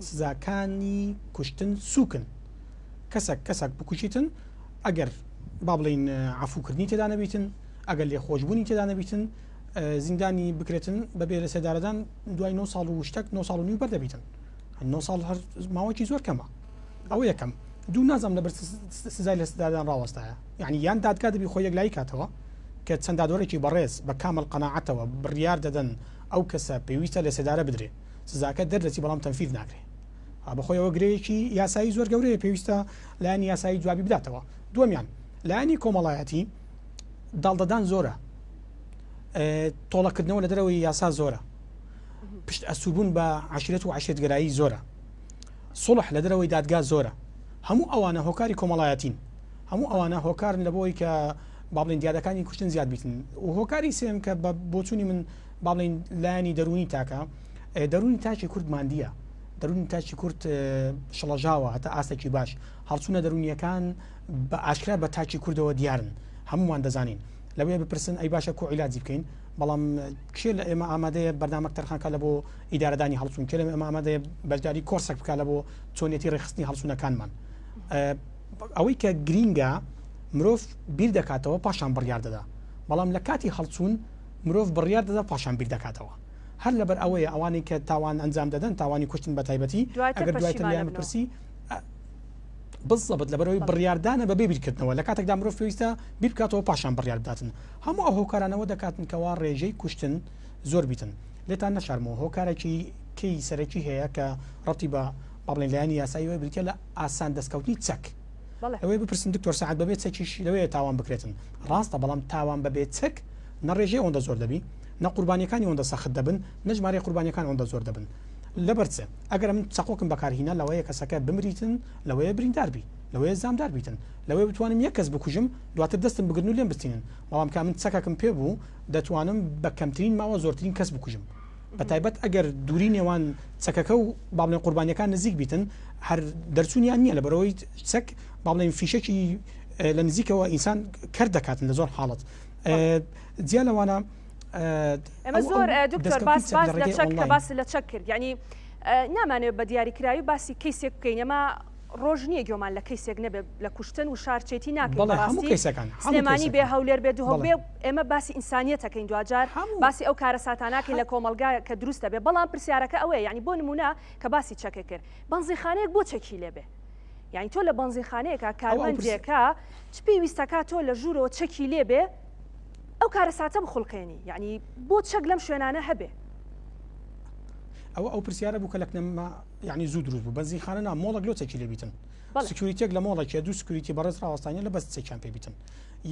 Speaker 6: سزاکانی کوشتن سوکن کەسەک کەسەک بکوژیتن ئەگەر با بڵێین عەفوکردنی تێدا نەبیتن، ئەگەر لێخۆشبوونی تێدا نەبیتن، زیندانی بکرێتن بەبێ لەسێدارەدان دوای 9 ساڵ و شتەک 9 ساڵ و نیو بەردەبیتن. 9 ساڵ هەر ماوەکی زۆر کەمە. ئەوە یەکەم. دوو نازانم لەبەر سزای لەسێدارەدان ڕاوەستایە. یعنی یان دادگا دەبی خۆی یەکلایی کاتەوە کە چەند دادوەرێکی بەڕێز بە کامل قەناعەتەوە بڕیار دەدەن ئەو کەسە پێویستە لەسێدارە بدرێ. سزاکە دەردەچی بەڵام تەنفیذ ناکرێ. بەخۆی ئەوە گرێیەکی یاسایی زۆر گەورەیە پێویستە لایەنی یاسایی جوابی بداتەوە. دووەمیان لایەنی کۆمەڵایەتی داڵدەدان زۆرە، تۆڵەکردنەوە لە دەرەوەی یاسا زۆرە، پشت ئەسووربوون بە عەشیرەت و عەشیرەتگەرایی زۆرە، سوڵح لە دەرەوەی دادگا زۆرە. هەموو ئەوانە هۆکاری کۆمەڵایەتین، هەموو ئەوانە هۆکارن لە بۆی کە با بڵێین دیاردەکانی کوشتن زیاد بیتن. و هۆکاری سێم کە بە بۆچوونی من با بڵێین لایەنی دەروونی تاکە، دەروونی تاکی کورد ماندییە، دەروونی تاکی کورد شڵەژاوە هەتا ئاستێکی باش، هەڵچوونە دەروونییەکان بە ئاشکرا بە تاکی کوردەوە دیارن، هەموومان دەزانین. لەوەیە بپرسن ئەی باشە کو عیلاجی بکەین؟ بەڵام کێ لە ئێمە ئامادەیە بەرنامەک تەرخان کا لە بۆ ئیدارەدانی هەڵچوون؟ کێ لە ئێمە ئامادەیە بەشداری کۆرسێک بکا لە بۆ چۆنیەتی ڕێکخستنی هەڵچوونەکانمان؟ ئەوەی کە گرینگە مرۆڤ بیر دەکاتەوە پاشان بڕیار دەدا، بەڵام لە کاتی هەڵچوون مرۆڤ بڕیار دەدا پاشان بیر دەکاتەوە. هەر لەبەر ئەوەیە ئەوانەی کە تاوان ئەنجام دەدەن، تاوانی کوشتن بە تایبەتی، ئەگەر دوایتر لێیان بپرسی، بزەبت لەبەرئەوەی بڕیاردانە بەبێ بیرکردنەوە، لە کاتێکدا مرۆڤ پێویستە بیر بکاتەوە پاشان بڕیار بداتن. هەموو ئەو هۆکارانەوە دەکاتن کەوا ڕێژەی کوشتن زۆر بیتن. لێتان نەشارمەوە هۆکارێکی کەی سەرەکی هەیە کە ڕەبتی بە با بڵێین لایەنی یاساییەوە بریتیە لە ئاسان دەستکەوتنی چەک. لەوەیە بپرسن دکتۆر سەعد بەبێ چەکیش لەوەیە تاوان بکرێتن. ڕاستە بەڵام تاوان بەبێ چەک نە ڕێژەی ئەوەندە زۆر دەبی، نە قوربانیەکانی ئەوەندە سەخت دەبن، نە ژمارەی قوربانیەکان ئەوەندە زۆر دەبن. لەبەر چ؟ ئەگەر ئەمن چەقۆکم بەکار هینا لەوەیە کەسەکە بمریتن، لەوەیە بریندار بی، لەوەیە زامدار بیتن، لەوەیە بتوانم یەک کەس بکوژم دواتر دەستم بگرن و لێم بستینن، بەڵام کە ئەمن چەکەکم پێ بوو دەتوانم بە کەمترین ماوە زۆرترین کەس بکوژم. بە تایبەت ئەگەر دووری نێوان چەکەکە و با بڵێن قوربانیەکان نزیک بیتن هەر دەرچوونیان نییە لەبەرئەوەی چەک با بڵێن فیشەکی لە نزیکەوە ئینسان کەر دەکاتن لە زۆر حاڵەت. جیا لەوانە
Speaker 1: ئێمە زۆر دکتۆر باس باس لە چەک کە باس لە چەک کرد یعنی نامانەوێت بە دیاریکراوی باسی کەیسێک بکەین ئەمە ڕۆژ نییە گوێمان لە کەیسێک نەبێت لە کوشتن و شارچێتی ناکەین بەڕاستی سلێمانی بێ هەولێر بێ دهۆک بێ ئێمە باسی ئینسانیەتەکەین دواجار باسی ئەو کارەساتاناکەین لە کۆمەڵگا کە دروست دەبێ بەڵام پرسیارەکە ئەوەیە یعنی بۆ نمونە کە باسی چەکە کرد بەنزینخانەیەک بۆ چەکی لێبێ یعنی تۆ لە بەنزینخانەیەکە کارمەندێکە چ پێویستەکە تۆ لە ژوورەوە چەکی لێبێ؟ ئەو کارەساتە بخوڵقێنی یەعنی بۆ چەک لەم شوێنانە هەبێ؟
Speaker 6: ئەوە ئەو پرسیارە بوو کە لە کنەما یعنی زوو دروست بوو بەنزینخانە نا مۆڵک لۆ چەکی لێ بیتن security ێک لە مۆڵێکە دوو security بەڕێز ڕاوەستانە لە بەس چەکیان پێ بیتن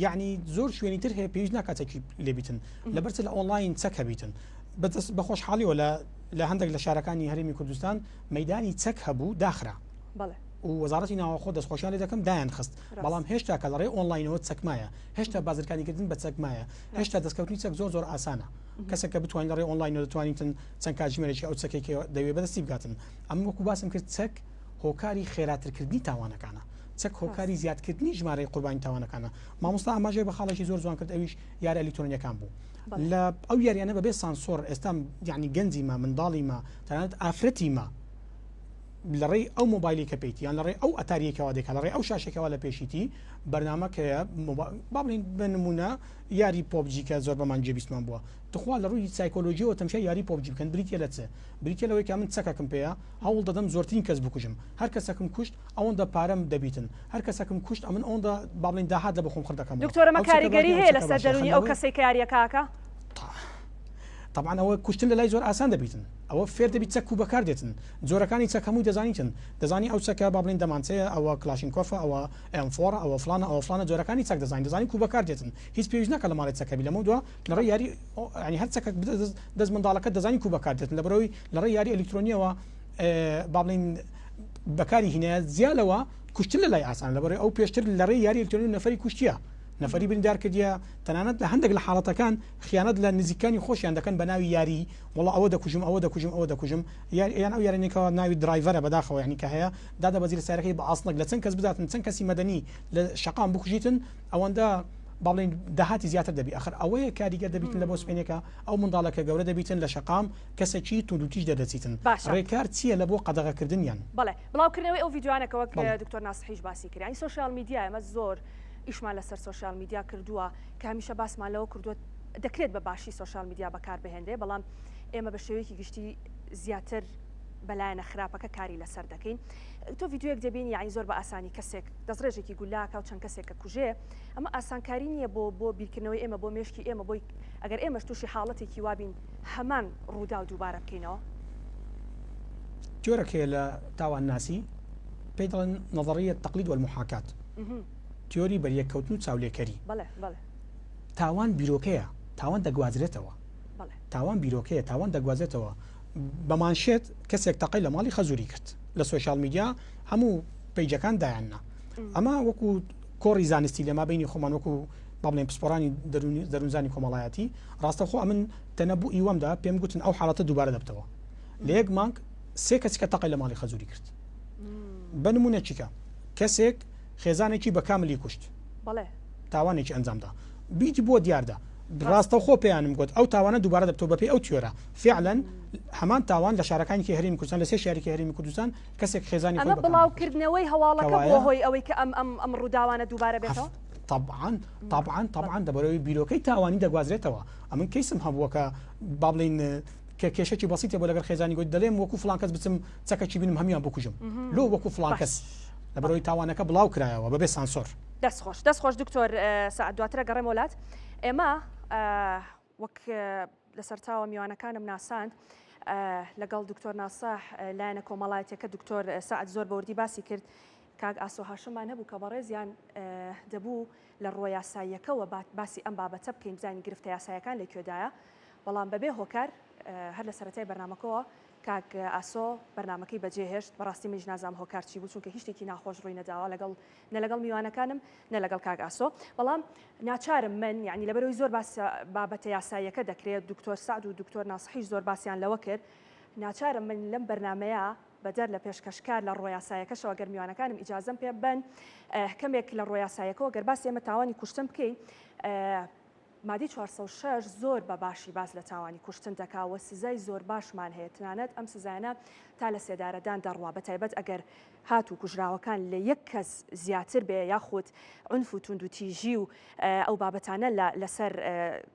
Speaker 6: یعنی زۆر شوێنی تر هەیە پێویست ناکات چەکی لێ بیتن لەبەرچ لە ئۆنلاین چەک هەبیتن بەدەست بە خۆشحاڵیەوە لە لە هەندێک لە شارەکانی هەرێمی کوردستان مەدانی چەک هەبوو داخرا و وەزارەتی ناوەخۆ دەستخۆشیان لێ دەکەم دایان خست بەڵام هێشتا کە لە ڕێی ئۆنلاینەوە چەک مایە هێشتا بازرگانیکردن بە چەک مایە هێشتا دەستکەوتنی چەک زۆر زۆر ئاسانە کەسێک کە بتوانین لە ڕێی ئۆنلاینەوە دەتوانیتن چەند کاتژمێرێکی ئەو چەکێک دەوێ بەدەستی بگاتن ئەم وەکو باسم کرد چەک هۆکاری خێراترکردنی تاوانەکانە چەک هۆکاری زیادکردنی ژمارەی قوربانی تاوانەکانە مامۆستا ئاماژەی بە خاڵێکی زۆر جوان کرد ئەویش یارە ئەلیکترۆنیەکان بوو لە ئەو یاریانە بەبێ سانسۆر ئێستا یعنی گەنجی ما منداڵی ما تەنانەت ئافرەتی ما لە ڕێی ئەو مۆبایلی کە پێیتی یان لە ڕێی ئەو ئەتاریەکەوە دێکا لە ڕێی ئەو شاشێکەوە لە پێشیتی بەرنامەکەیە با بڵێین بە نمونە یاری PUBG کە زۆر بەمان جێبیستمان بووە تخوا لە ڕووی سایکۆلۆژیەوە تەمشای یاری PUBG بکەن بریتە لە چ بریتە لەوەی کە من چەکەکم پێیە هەوڵ دەدەم زۆرترین کەس بکوژم هەر کەسەکم کوشت ئەوەندە پارەم دەبیتن هەر کەسەکم کوشت ئەمن ئەوەندە با بڵێین داهات لە بەخۆم خڕ دەکەمەوە
Speaker 1: دکتۆر ئەمە کاریگەری هەیە لەسەر دەروونی ئەو کەسەی کە یارییەکە ئەکا؟
Speaker 6: تەبعەن ئەوە کوشتن لەلای زۆر ئاسان دەبیتن ئەوە فێر دەبیت چەک و بەکار دێتن جۆرەکانی چەک هەمووی دەزانیتن دەزانی ئەو چەکە با بڵێین دەمانچەیە ئەوە کلاشینکۆفە ئەوە M four ە ئەوە فڵانە ئەوە فڵانە جۆرەکانی چەک دەزانی دەزانی کو بەکار دێتن هیچ پێویست ناکە لە ماڵێ چەکە بی لەمەو دوا لە ڕێی یاری یانی هەر چەکەک بدە دەست دەست منداڵەکەت دەزانی کو بەکار دێتن لەبەرئەوەی لە ڕێی یاری ئەلیکترۆنیەوە با بڵێین بەکاری هینایە جیا لەوە کوشتن لە لای ئاسانە لەبەرئەوەی ئەو پێشتر لە ڕێی یاری ئەلیکترۆنی نەفەری کوشتیە نەفەری بریندار کردیە تەنانەت لە هەندێک لە حاڵەتەکان خیانەت لە نزیکانی خۆشیان دەکەن بە ناوی یاری وەڵا ئەوە دەکوژم ئەوە دەکوژم ئەوە دەکوژم یان یان ئەو یارانەی کەوا ناوی driver ە بەداخەوە یانی کە هەیە دادەبەزی لە سەیارەکەی بە ئاسنەک لە چەند کەس بداتن چەند کەسی مەدەنی لە شەقام بکوژیتن ئەوەندە با بڵێین داهاتی زیاتر دەبی ئەخر ئەوەیە کاریگەر دەبیتن لە بۆ سپێنێکە ئەو منداڵە کە گەورە دەبیتن لە شەقام کەسێکی توندوتیژ دەردەچیتن
Speaker 1: باشە
Speaker 6: ڕێکار چییە لە بۆ قەدەغەکردنیان؟
Speaker 1: بەڵێ بڵاوکردنەوەی ئەو ڤیدیۆیانە کە وەک دکتۆر ناسحیش باسی کرد یانی سۆشیال میدیا ئێمە زۆر ئیشمان لەسەر سۆشیال میدیا کردووە کە هەمیشە باسمان لەوە کردووە دەکرێت بە باشی سۆشیال میدیا بەکاربهێنرێ بەڵام ئێمە بە شێوەیەکی گشتی زیاتر بەلایەنە خراپەکە کاری لەسەر دەکەین تۆ ڤیدیۆیەک دەبینی یعنی زۆر بە ئاسانی کەسێک دەستڕێژێکی گولاکە و چەند کەسێک کە کوژێ ئەمە ئاسانکاری نییە بۆ بۆ بیرکردنەوەی ئێمە بۆ مێشکی ئێمە بۆی ئەگەر ئێمەش تووشی حاڵەتێکی وابین هەمان ڕوودا و دووبارە بکەینەوە.
Speaker 6: تیۆرەک هەیە لە تاوانناسی پێی دەڵێن نظریە التقلید والمحاکات تیۆری بەریەککەوتن و چاولێکەری تاوان بیرۆکەیە تاوان دەگوازرێتەوە تاوان بیرۆکەیە تاوان دەگوازێتەوە بە مانشێت کەسێک تەقەی لە ماڵی خەزوری کرد لە سۆشیال میدیا هەموو پەیجەکان دایاننا ئەمە وەکو کۆڕی زانستی لە مابینی خۆمان وەکو با بڵێن پسپۆرانی دەروونزانی کۆمەڵایەتی ڕاستەخۆ ئەمن تەنەبوو ئیوەمدا پێم گوتن ئەو حاڵەتە دووبارە دەبتەوە لە یەک مانگ سێ کەسکە تەقەی لە ماڵی خەزوری کرد بە نمونە چیکە کەسێک خێزانێکی بە کاملی کوشت تاوانێکی ئەنجامدا بیتی بۆ دیاردە ڕاستەوخۆ پێیانم گوت ئەو تاوانە دووبارە دەبتەوە بەپێی ئەو تیۆرە فعلەن هەمان تاوان لە شارەکانی کە هەرێمی کوردستان لە سێ شاری کە هەرێمی کوردستان کەسێک خێزانی
Speaker 1: ئەمە بڵاوکردنەوەی هەواڵەکە بووە هۆی ئەوەی کە ئەم ئەم ئەم ڕووداوانە دووبارە بێتەوە
Speaker 6: طبعا طبعا طبعا دەبەرەوەی بیرۆکەی تاوانی دەگوازرێتەوە ئەمن کەیسم هەبووە کە با بڵین کە کێشەکی بەسیتە بۆ لەگەڵ خێزانی گوت دەلێم وەکو فلان کەس بچم چەکەکی بینم هەموان بکوژم لۆ وەکو فلان کەس لەبەرەوەی تاوانەکە بڵاو کرایەوە بەبێ سانسۆر.
Speaker 1: دەست خۆش دەست خۆش دکتۆر سەعد دواتر ئەگەڕێمەوە لات ئێمە وەک لەسەر چاوە میوانەکانم ناساند لەگەڵ دکتۆر ناسح لایەنە کۆمەڵایەتەکە دکتۆر سەعد زۆر بەوردی باسی کرد کاک ئاسۆ هاشممان هەبوو کە بەڕێزیان دەبوو لە ڕووە یاساییەکەوە باسی ئەم بابەتە بکەین بزانین گرفتە یاسایەکان لە کوێدایە بەڵام بەبێ هۆکار هەر لە سەرەتای بەرنامەکەوە کاک ئاسۆ بەرنامەکەی بەجێهێشت بەڕاستی منیش نازانم هۆکار چی بوو چونکە هیچ شتێکی ناخۆش ڕووی نەداوە لەگەڵ نە لەگەڵ میوانەکانم نە لەگەڵ کاک ئاسۆ بەڵام ناچارم من یعنی لەبەرەوەی زۆر باس بابەتە یاساییەکە دەکرێت دکتۆر سەعد و دکتۆر ناسحیش زۆر باسیان لەوە کرد ناچارم من لەم بەرنمەیە بەدەر لە پێشکەشکار لە ڕووە یاسایەکەشەوە گەر میوانەکانم ئیجازەم پێ بەن کەمێک لە ڕووە یاسایەکەوە گەر باسی ئێمە تاوانی کوشتن بکەین مادەی 406 زۆر بە باشی باس لە تاوانی کوشتن دەکا و سزای زۆر باشمان هەیە تنانەت ئەم سزایانە تا لە سێدارەدان دەڕوا بە تایبەت ئەگەر هاتوو کوژراوەکان لە یەک کەس زیاتر بێ یاخود عنف و توندوتیژی و ئەو بابەتانە لەسەر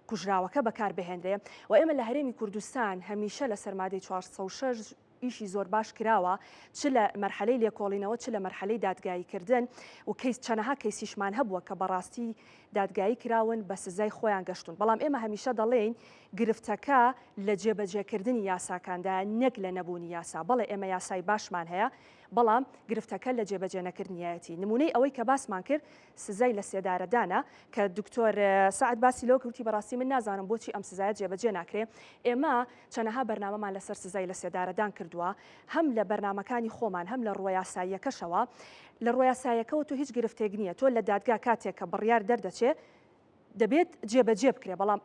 Speaker 1: کوژراوەکە بەکار بهێنرێ و ئێمە لە هەرێمی کوردستان هەمیشە لەسەر مادەی 406. ئیشی زۆر باش کراوە چ لە مەرحەلەی لێکۆڵینەوە چ لە مەرحەلەی دادگایی کردن و کەیس چەنەها کەیسیشمان هەبووە کە بەڕاستی دادگایی کراون بە سزای خۆیان گەشتوون بەڵام ئێمە هەمیشە دەڵێین گرفتەکە لە جێبەجێکردنی یاساکاندایە نەک لە نەبوونی یاسا بەڵێ ئێمە یاسای باشمان هەیە بەڵام گرفتەکە لە جێبەجێ نەکردنیایەتی نمونەی ئەوەی کە باسمان کرد سزای لە سێدارەدانە کە دکتۆر سەعد باسی لەوە کرد وتی بەڕاستی من نازانم بۆچی ئەم سزایە جێبەجێ ناکرێ ئێمە چەنەها بەرنامەمان لەسەر سزای لە سێدارەدان کردووە هەم لە بەرنامەکانی خۆمان هەم لە ڕووە یاساییەکەشەوە لە ڕووە یاسایەکەوە تۆ هیچ گرفتێک نییە تۆ لە دادگا کاتێک کە بڕیار دەردەچێ دەبێت جێبەجێ بکرێ بەڵام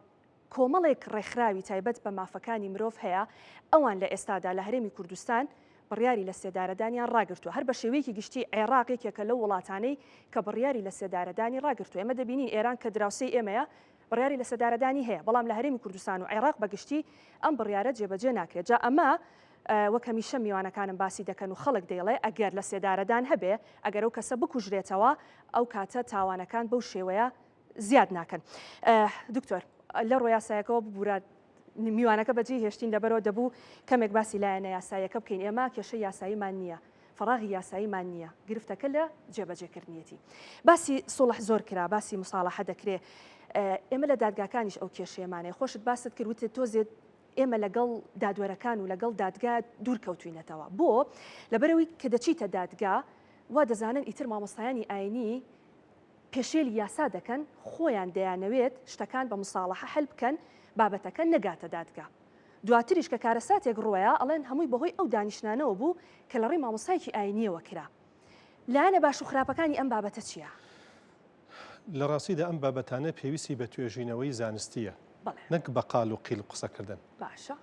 Speaker 1: کۆمەڵێک ڕێکخراوی تایبەت بە مافەکانی مرۆڤ هەیە، ئەوان لە ئێستادا لە هەرێمی کوردستان بڕیاری لەسێدارەدانیان ڕاگرتووە، هەر بە شێوەیەکی گشتی عێراق یەکێکە لەو وڵاتانەی کە بڕیاری لەسێدارەدانی ڕاگرتووە، ئێمە دەبینین ئێران کە دراوسێی ئێمەیە بڕیاری لەسێدارەدانی هەیە، بەڵام لە هەرێمی کوردستان و عێراق بە گشتی ئەم بڕیارە جێبەجێ ناکرێت، جا ئەمە وەک هەمیشە میوانەکانم باسی دەکەن و خەڵک دەیڵێ ئەگەر لەسێدارەدان هەبێ، ئەگەر ئەو کەسە بکوژرێتەوە ئەو کاتە تاوانەکان بەو شێوەیە زیاد ناکەن. دکتۆر لە ڕووە یاسایەکەوە ببورە میوانەکە بەجێی هێشتین لەبەرەوە دەبوو کەمێک باسی لایەنە یاساییەکە بکەین ئێمە کێشەی یاساییمان نییە فەراغی یاساییمان نییە گرفتەکە لە جێبەجێکردنیەتی باسی سوڵح زۆر کرا باسی مساڵەحە دەکرێ ئێمە لە دادگاکانیش ئەو کێشەیەمانەیە خۆشت باست کرد وتت تۆزێت ئێمە لەگەڵ دادوەرەکان و لەگەڵ دادگا دوور کەوتوینەتەوە بۆ لەبەرەوەی کە دەچیتە دادگا وا دەزانن ئیتر مامۆستایانی ئاینی پێشێلی یاسا دەکەن، خۆیان دەیانەوێت شتەکان بە مساڵەحە حەل بکەن، بابەتەکە نەگاتە دادگا. دواتریش کە کارەساتێک ڕوویا ئەڵێن هەمووی بەهۆی ئەو دانیشتنانەوە بوو کە لەڕێی مامۆستایەکی ئاینییەوە کرا. لایەنە باش و خراپەکانی ئەم بابەتە چییە؟
Speaker 5: لە ڕاستیدا ئەم بابەتانە پێویستی بە توێژینەوەی زانستییە، نەک بە قال و قیل قسەکردن.
Speaker 1: باشە.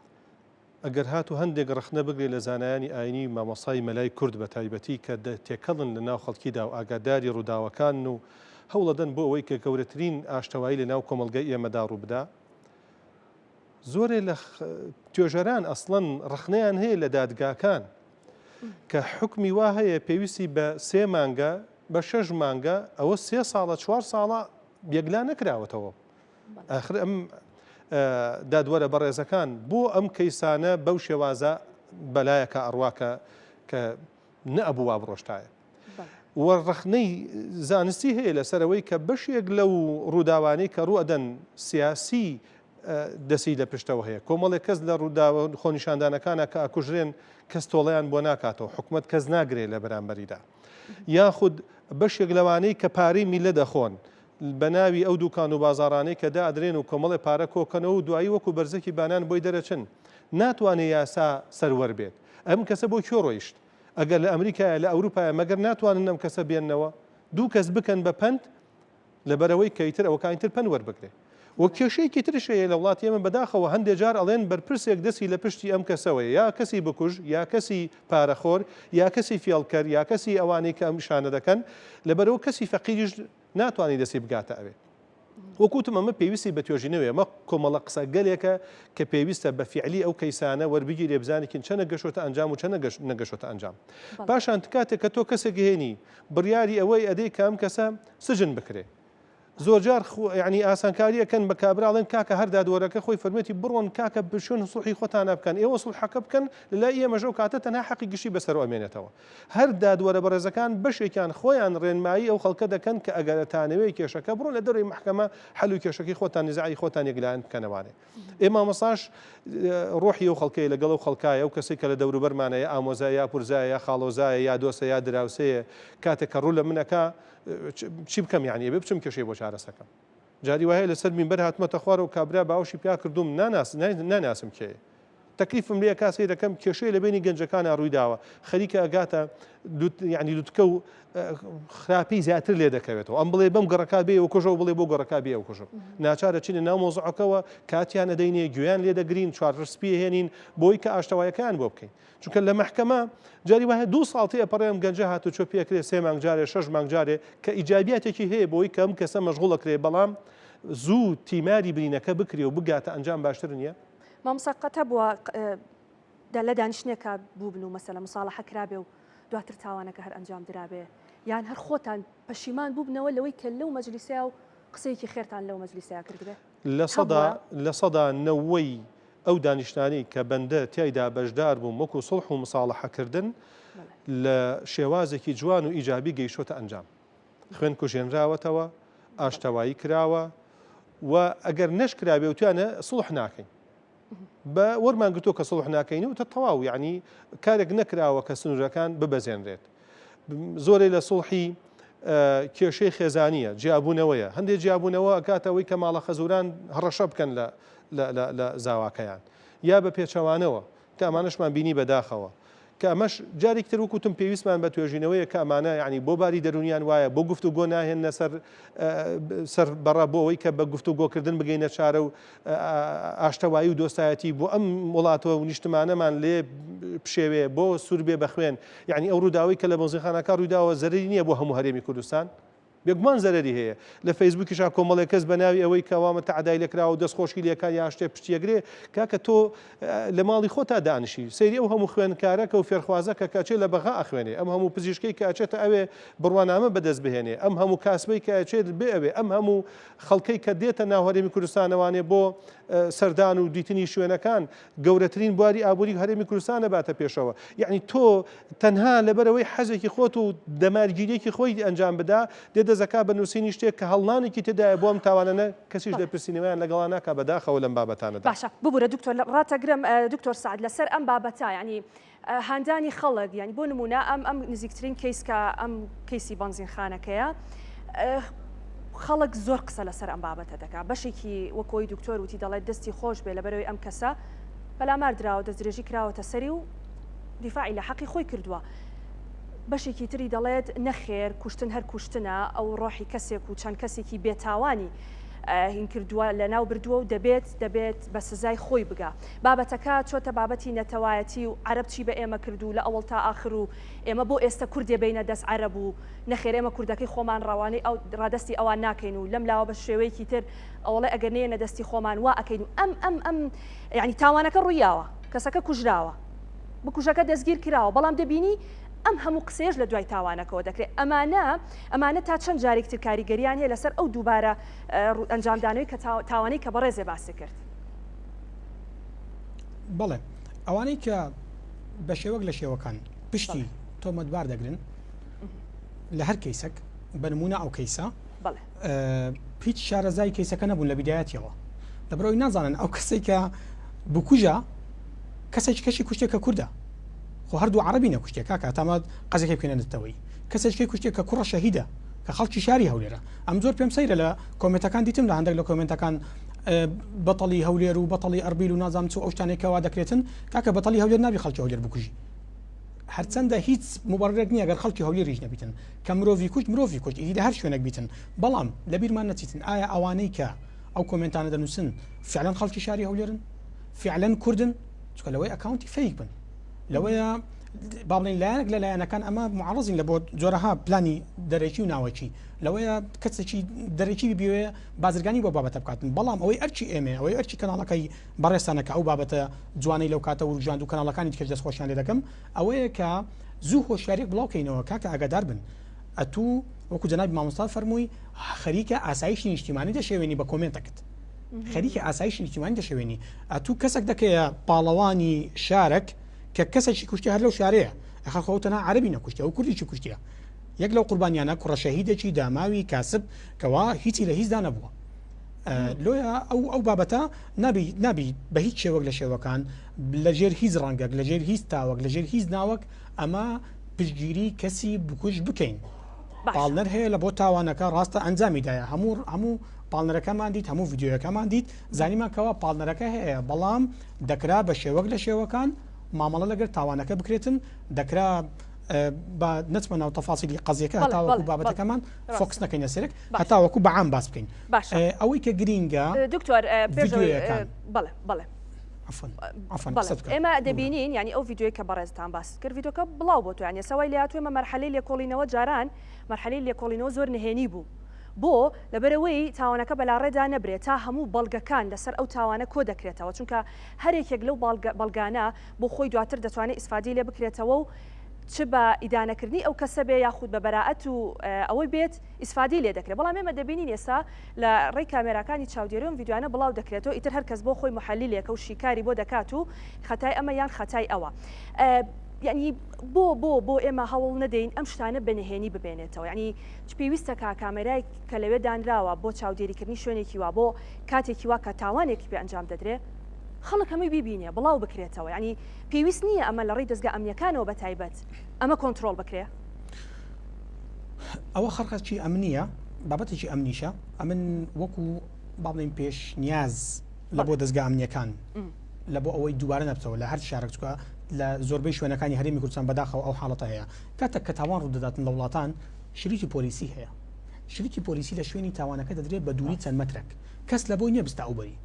Speaker 5: ئەگەر هاتوو هەندێک ڕەخنە بگرێت لە زانایانی ئاینی و مامۆستای مەلای کورد بە تایبەتی کە تێکەڵن لە ناو خەڵکیدا و ئاگاداری ڕووداوەکانن و هەوڵەدەن بۆ ئەوەی کە گەورەترین ئاشتەوایی لە ناو کۆمەڵگەی ئێمەدا ڕووبدا زۆرێ لە توێژەران ئەسڵەن ڕەخنەیان هەیە لە دادگاکان کە حکمی وا هەیە پێویستی بە سێ مانگە بە شەش مانگە ئەوە سێ ساڵە چوار ساڵە یەکلا نەکراوەتەوە ئاخر ئەم دادوەرە بەڕێزەکان بۆ ئەم کەیسانە بەو شێوازە بەلایەکە ئەڕوا کە کە نەئەبوو وا بڕۆشتایە و ڕەخنەی زانستی هەیە لەسەرەوەی کە بەشێک لەو ڕووداوانەی کە ڕوو ئەدەن سیاسی دەسی لە پشتەوە هەیە کۆمەڵێک کەس لە ڕووداوە خۆنیشاندانەکانە کە ئەکوژرێن کەس تۆڵەیان بۆ ناکاتەوە حکومت کەس ناگرێ لە بەرامبەریدا یاخود بەشێک لەوانەی کە پارەی میلە دەخۆن بە ناوی ئەو دوکان و بازاڕانەی کە دائەدرێن و کۆمەڵێ پارە کۆکەنەوە و دوایی وەکو بەرزەکی بانان بۆی دەرەچن ناتوانێ یاسا سەروەر بێت ئەم کەسە بۆ کوێ ڕۆیشت ئەگەر لە ئەمریکایە لە ئەوروپایە مەگەر ناتوانن ئەم کەسە بێننەوە دوو کەس بکەن بە پەند لەبەرئەوەی کە ئیتر ئەوەکانی تر پەند وەربگرێ و کێشەیەکی ترش هەیە لە وڵاتی ئێمە بەداخەوە هەندێ جار ئەڵێن بەرپرسێک دەستی لە پشتی ئەم کەسەوەیە یا کەسی بکوژ یا کەسی پارەخۆر یا کەسی فێڵکەر یا کەسی ئەوانەی کە ئەم ئیشانە دەکەن لەبەرئەوە کەسی فەقیریش ناتوانێت دەستی بگاتە ئەوێ وەکو وتم ئەمە پێویستی بە توێژینەوەیە ئەمە کۆمەڵە قسە گەلێکە کە پێویستە بە فیعلی ئەو کەیسانە وەربگیرێ بزانیکین چەنە گەشۆتە ئەنجام و چەنە نەگەشۆتە ئەنجام پاشان کاتێک کە تۆ کەسێک هێنی بڕیاری ئەوەی ئەدەی کە ئەم کەسە سجن بکرێ زۆرجار یانی ئاسانکاری ئەکەن بە کابرا ئەڵێن کاکە هەر دادوەرەکە خۆی فەرموویەتی بڕۆن کاکە بچۆن سوڵحی خۆتانە بکەن ئێوە سوڵحەکە بکەن لەلای ئێمەش ئەو کاتە تەنها حەقی گشتی بەسەرەوە ئەمێنێتەوە هەر دادوەرە بەڕێزەکان بەشێکیان خۆیان ڕێنمایی ئەو خەڵکە دەکەن کە ئەگەر ئەتانەوێ کێشەکە بڕۆن لە دەرەوەی مەحکەمە حەل و کێشەکەی خۆتان نزاعی خۆتان یەکلایەن بکەنەوانێ ئێ مامۆستاش ڕۆحی ئەو خەڵکەیە لەگەڵ ئەو خەڵکایە ئەو کەسەی کە لە دەوروبەرمانە یا ئامۆزایە یا پورزایە یا خاڵۆزایە یا دۆستە یا دراوسێیە کاتێک کە ڕوو لە من ئەکا چی بکەم یانی ئەبێ بچم کێشەی بۆ چارەسەکەم جاری وایە لەسەر مینبەر هاتمەتە خوارەوە کابرا باوەشی پیا کردوم ناناس ناناسم کێیە تەکلیفم لێ ئەکا سەیرەکەم کێشەی لە بینی گەنجەکانا ڕووی داوە خەریکە ئەگاتە یعنی لوتکە و خراپی زیاتر لێ دەکەوێتەوە ئەم بڵێ بەم گەڕەکە بێ و کوژەوە بڵێ بۆ گەڕەکە بێ و کوژم ناچارە چینە ناو مۆزعەکەوە کاتیان ئەدەینێ گوێیان لێ دەگرین چوار سپی هێنین بۆی کە ئاشتەوایەکەیان بۆ بکەین چونکە لە مەحکەمە جاری وایە دوو ساڵ تێئەپەڕێ ئەم گەنجە هاتوچۆ پێکرێ سێ مانگ جارێ شەش مانگ جارێ کە ئیجابیاتێکی هەیە بۆی کە ئەم کەسە مەشغوڵ ئەکرێ بەڵام زوو تیماری برینەکە بکرێ و بگاتە ئەنجام باشتر نییە؟
Speaker 1: مامۆستا قەت هەبووە لە دانیشتنێکا بووبن و مەسەلە مساڵەحە کرابێ و دواتر تاوانەکە هەر ئەنجام درابێ یان هەر خۆتان پەشیمان بووبنەوە لەوەی کە لەو مەجلیسەیا و قسەیەکی خێرتان لەو مەجلیسەیا کردبێ؟
Speaker 5: لە سەدا لە سەدا نەوەی. ئەو دانیشتانەی کە بەندە تیایدا بەشدار بووم وەکو سوڵح و مساڵەحە کردن لە شێوازێکی جوان و ئیجابی گەیشتۆتە ئەنجام. خوێن کوژێنراوەتەوە، ئاشتەوایی کراوە و ئەگەر نەشکرابێ وتویانە سوڵح ناکەین. بە وەرمان گرتووە کە سوڵح ناکەین و تە تەواو یعنی کارێک نەکراوە کە سنوورەکان ببەزێنرێت. زۆرێ لە سوڵحی کێشەی خێزانیە، جیابوونەوەیە. هەندێک جیابوونەوە ئەکاتە ئەوەی کە ماڵە خەزوران هەڕەشە بکەن لە لە زاواکەیان یا بە پێچەوانەوە کە ئەمانەشمان بینی بەداخەوە کە ئەمەش جارێکی تر وەکو وتم پێویستمان بە توێژینەوەیە کە ئەمانە یعنی بۆ باری دەروونیان وایە بۆ گفتوگۆ ناهێننە سەر سەر بەڕە بۆ ئەوەی کە بە گفتوگۆکردن بگەینە چارە و ئاشتەوایی و دۆستایەتی بۆ ئەم وڵاتەوە و نیشتمانەمان لێ پشێوێ بۆ سوور بێ بە خوێن یعنی ئەو ڕووداوەی کە لە بەنزینخانەکە ڕوویداوە زەرەری نییە بۆ هەموو هەرێمی کوردستان بێگومان زەرەری هەیە. لە فەیسبووکیشا کۆمەڵێک کەس بە ناوی ئەوەی کە وا تەعدای لێ کراوە و دەستخۆشی لێ کات یا شتێ پشتیەگرێ، کاکە تۆ لە ماڵی خۆتا دانیشی سەیری ئەو هەموو خوێندکارە کە و فێرخوازە کە کە ئەچێ لە بەغا ئەخوێنێ، ئەم هەموو پزیشکەی کە ئەچێتە ئەوێ بڕوانامە بەدەست بهێنێ، ئەم هەموو کاسبەی کە ئەچێت بێ ئەوێ، ئەم هەموو خەڵکەی کە دێتە ناو هەرێمی کوردستانەوانێ بۆ سەردان و دیتنی شوێنەکان، گەورەترین بواری ئابووری هەرێمی کوردستان ئەباتە پێشەوە. یەعنی تۆ تەنها لەبەرئەوەی حەزێکی خۆت و دەمارگیریەکی خۆی ئەنجام بدا، دێ دەست ئەکا بە نووسینی شتێک کە هەڵنانێکی تێدایە بۆ ئەم تاوانانە، کەسیش لێپرسینەوەیان لەگەڵا ناکا بەداخەوە لەم بابەتانەدا.
Speaker 1: باشە ببورە دکتۆر ڕاتەگرم دکتۆر سەعد لەسەر ئەم بابەتە یانی هاندانی خەڵک یانی بۆ نمونە ئەم ئەم نزیکترین کەیس کە ئەم کەیسی بەنزینخانەکەیە خەڵک زۆر قسە لەسەر ئەم بابەتە دەکا بەشێکی وەکۆی دکتۆر وتی دەڵێت دەستی خۆش بێ لەبەرەوەی ئەم کەسە پەلامار دراوە دەستدرێژی کراوەتە سەری و دیفاعی لە حەقی خۆی کردووە. بەشێکی تری دەڵێت نەخێر کوشتن هەر کوشتنە، ئەو ڕۆحی کەسێک و چەند کەسێکی بێتاوانی هین کردووە لەناو بردووە و دەبێت دەبێت بە سزای خۆی بگا. بابەتەکە چۆتە بابەتی نەتەوایەتی و عەرەب چی بە ئێمە کرد و لە ئەوەڵ تا ئاخر و ئێمە بۆ ئێستە کوردێ بەینە دەست عەرەب و نەخێر ئێمە کوردەکەی خۆمان ڕەوانەی ئەو ڕادەستی ئەوان ناکەین و لەم لاوە بە شێوەیەکی تر ئەوەڵێ ئەگەر نەیەنە دەستی خۆمان وا ئەکەین و ئەم ئەم ئەم یانی تاوانەکە ڕوویاوە کەسەکە کوژراوە بکوژەکە دەستگیر کراوە بەڵام دەبینی ئەم هەموو قسەیەش لە دوای تاوانەکەوە دەکرێت ئەمانە ئەمانە تا چەند جارێک تر کاریگەریان هەیە لەسەر ئەو دووبارە ئەنجامدانەوەی کە تاوانەی کە بەڕێزێ باسی کرد.
Speaker 6: بەڵێ ئەوانەی کە بە شێوەک لە شێوەکان پشتی تۆمەتبار دەگرن لە هەر کەیسەک بە نمونە ئەو کەیسە هیچ شارەزای کەیسەکە نەبوون لە بیدایەتیەوە لەبەرئەوەی نازانن ئەو کەسەی کە بکوژە کەسێکی کەشی کوشتێک کە کوردە خۆ هەردوو عەڕەبی نەکوشتێ کاکە تامە قەزەکەی بکەینە نەتەوەیی کەسێکی کوشتێک کە کوڕە شەهیدە کە خەڵکی شاری هەولێرە ئەم زۆر پێم سەیرە لە کۆمێنتەکان دیتم لە هەندێک لە کۆمێنتەکان بەتەڵی هەولێر و بەتەڵی ئەربیل و نازانم چ ئەو شتانەی کەوا دەکرێتن کاکە بەتەڵی هەولێر نابی خەڵکی هەولێر بکوژی هەرچەندە هیچ مبەڕێک نییە گەر خەڵکی هەولێریش نەبیتن کە مرۆڤی کوشت مرۆڤی کوشت ئیدی لە هەر شوێنێک بیتن بەڵام لەبیرمان نەچیتن ئایا ئەوانەی کە ئەو کۆمێنتانە دەنووسن فعلەن خەڵکی شاری هەولێرن فعلەن کوردن چونکە لەوەی ئەکاونتی fake بن لەوەیە با بڵێین لایەنێک لە لایەنەکان ئەمە معڕزین لە بۆ جۆرەها پلانی دەرەکی و ناوەکی لەوەیە کەسێکی دەرەکی بێ بازرگانی بۆ بابەتە بکاتن بەڵام ئەوەی ئەرکی ئێمە ئەوەی ئەرکی کەناڵەکەی بەڕێستانە کە ئەو بابەتە جوانەی لەو کاتە وروژاند و کەناڵەکانی دیکەش دەستخۆشیان لێ دەکەم ئەوەیە کە زوو هۆشیاریەک بڵاو کەینەوە کاکە ئاگادار بن ئەتوو وەکو جەنابی مامۆستا فەرمووی خەریکە ئاسایشی نیشتیمانی دەشێوێنی بە کۆمێنتەکت خەریکە ئاسایشی نیشتیمانی دەشێوێنی ئەتوو کەسێک دەکەیە پاڵەوانی شارەک کە کەسێکی کوشتی هەر لەو شارەیە ئەخە خۆ تەنها عەرەبی نەکوشتیە ئەو کوردیشی کوشتیە یەک لەو قوربانیانە کوڕە شەهیدێکی داماوی کاسب کەوا هیچی لە هیچدا نەبووە لۆیە ئەو ئەو بابەتە نابی نابی بە هیچ شێوەک لە شێوەکان لەژێر هیچ ڕەنگەک لەژێر هیچ تاوەک لەژێر هیچ ناوەک ئەمە پشتگیری کەسی بکوژ بکەین پاڵنەر هەیە لە بۆ تاوانەکە ڕاستە ئەنجامی دایە هەموو هەموو پاڵنەرەکەمان دیت هەموو ڤیدیۆیەکەمان دیت زانیمان کەوا پاڵنەرەکە هەیە بەڵام دەکرا بە شێوەک لە شێوەکان مامەڵە لەگەر تاوانەکە بکرێتن دەکرا با نەچمە ناو تەفاسیلی قەزیەکە هەتاوەکو بابەتەکەمان focus نەکەینە سەرێک هەتاوەکو بە عام باس بکەین ئەوەی کە گرینگە
Speaker 1: دکتۆر ڤیدیۆیەکان بەڵێ بەڵێ ئێمە دەبینین یانی ئەو ڤیدیۆی کە بەڕێزتان باست کرد ڤیدیۆکە بڵاو بۆ تو یانی سەوای لێ هاتوو ئێمە مەرحەلەی لێکۆڵینەوە جاران مەرحەلەی لێکۆڵینەوە زۆر نهێنی بوو بۆ لەبەرئەوەی تاوانەکە بەلاڕێدا نەبرێت تا هەموو بەڵگەکان لەسەر ئەو تاوانە کۆ دەکرێتەوە چونکە هەرێکێک لەو بەڵگانە بۆ خۆی دواتر دەتوانێت ئیسفادەی لێ بکرێتەوە و. چ بە ئیدانەکردنی ئەو کەسە بێ یاخود بە بەرائەت و ئەوەی بێت ئیسفادەی لێ دەکرێت بەڵام ئێمە دەبینین ئێستا لە ڕێی کامێراکانی چاودێری ئەم ڤیدیۆیانە بڵاو دەکرێتەوە ئیتر هەر کەس بۆ خۆی محەلیلێکە و شیکاری بۆ دەکات و خەتای ئەمە یان خەتای ئەوە یعنی بۆ بۆ بۆ ئێمە هەوڵ نەدەین ئەم شتانە بە نهێنی ببێنێتەوە یعنی چ پێویستە کا کامێرای کە لەوێ دانراوە بۆ چاودێریکردنی شوێنێکی وا بۆ کاتێکی وا کە تاوانێکی پێ ئەنجام دەدرێ خەڵک هەمووی بیبینێ بڵاو بکرێتەوە یعنی پێویست نییە ئەمە لە ڕێی دەزگا ئەمنیەکانەوە بە تایبەت ئەمە کۆنترۆڵ بکرێ؟
Speaker 6: ئەوە خەرقەکی ئەمنیە بابەتێکی ئەمنیشە ئەمن وەکو با بڵێین پێشنیاز لە بۆ دەزگا ئەمنیەکان لە بۆ ئەوەی دووبارە نەبتەوە لە هەر شارێک چکە لە زۆربەی شوێنەکانی هەرێمی کوردستان بەداخەوە ئەو حاڵەتە هەیە کاتێک کە تاوان ڕوودەداتن لە وڵاتان شریتی پۆلیسی هەیە شریتی پۆلیسی لە شوێنی تاوانەکە دەدرێت بە دووری چەند مەترێک کەس لە بۆی نییە بستە ئەو بەری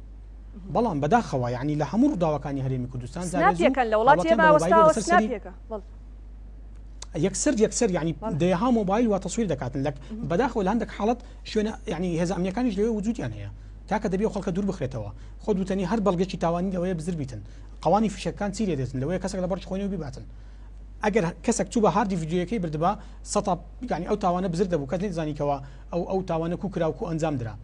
Speaker 6: بەڵام بەداخەوە یعنی لە هەموو ڕووداوەکانی هەرێمی کوردستان
Speaker 1: سناپیەکەن لە وڵاتی ئێمە وەستاوە سناپیەکە
Speaker 6: یەکسەر یەکسەر یعنی دەیەها مۆبایل وا تەسویر دەکاتن لە بەداخەوە لە هەندێک حاڵەت شوێنە یعنی هێزە ئەمنیەکانیش لەوێ وجودیان هەیە تاکە دەبێ خەڵکە دوور بخرێتەوە خۆ دوتەنی هەر بەڵگەکی تاوانی لەوەیە بزر بیتن قوانی فیشەکان چی لێ دێتن لەوەیە کەسێک لە بەرج خۆی بیباتن ئەگەر کەسێک چوو بە هاردی ڤیدیۆیەکەی بردبا سەتا یعنی ئەو تاوانە بزر دەبوو کەس نەیدەزانی کەوا ئەو ئەو تاوانە کو کرا و کو ئەنجام درا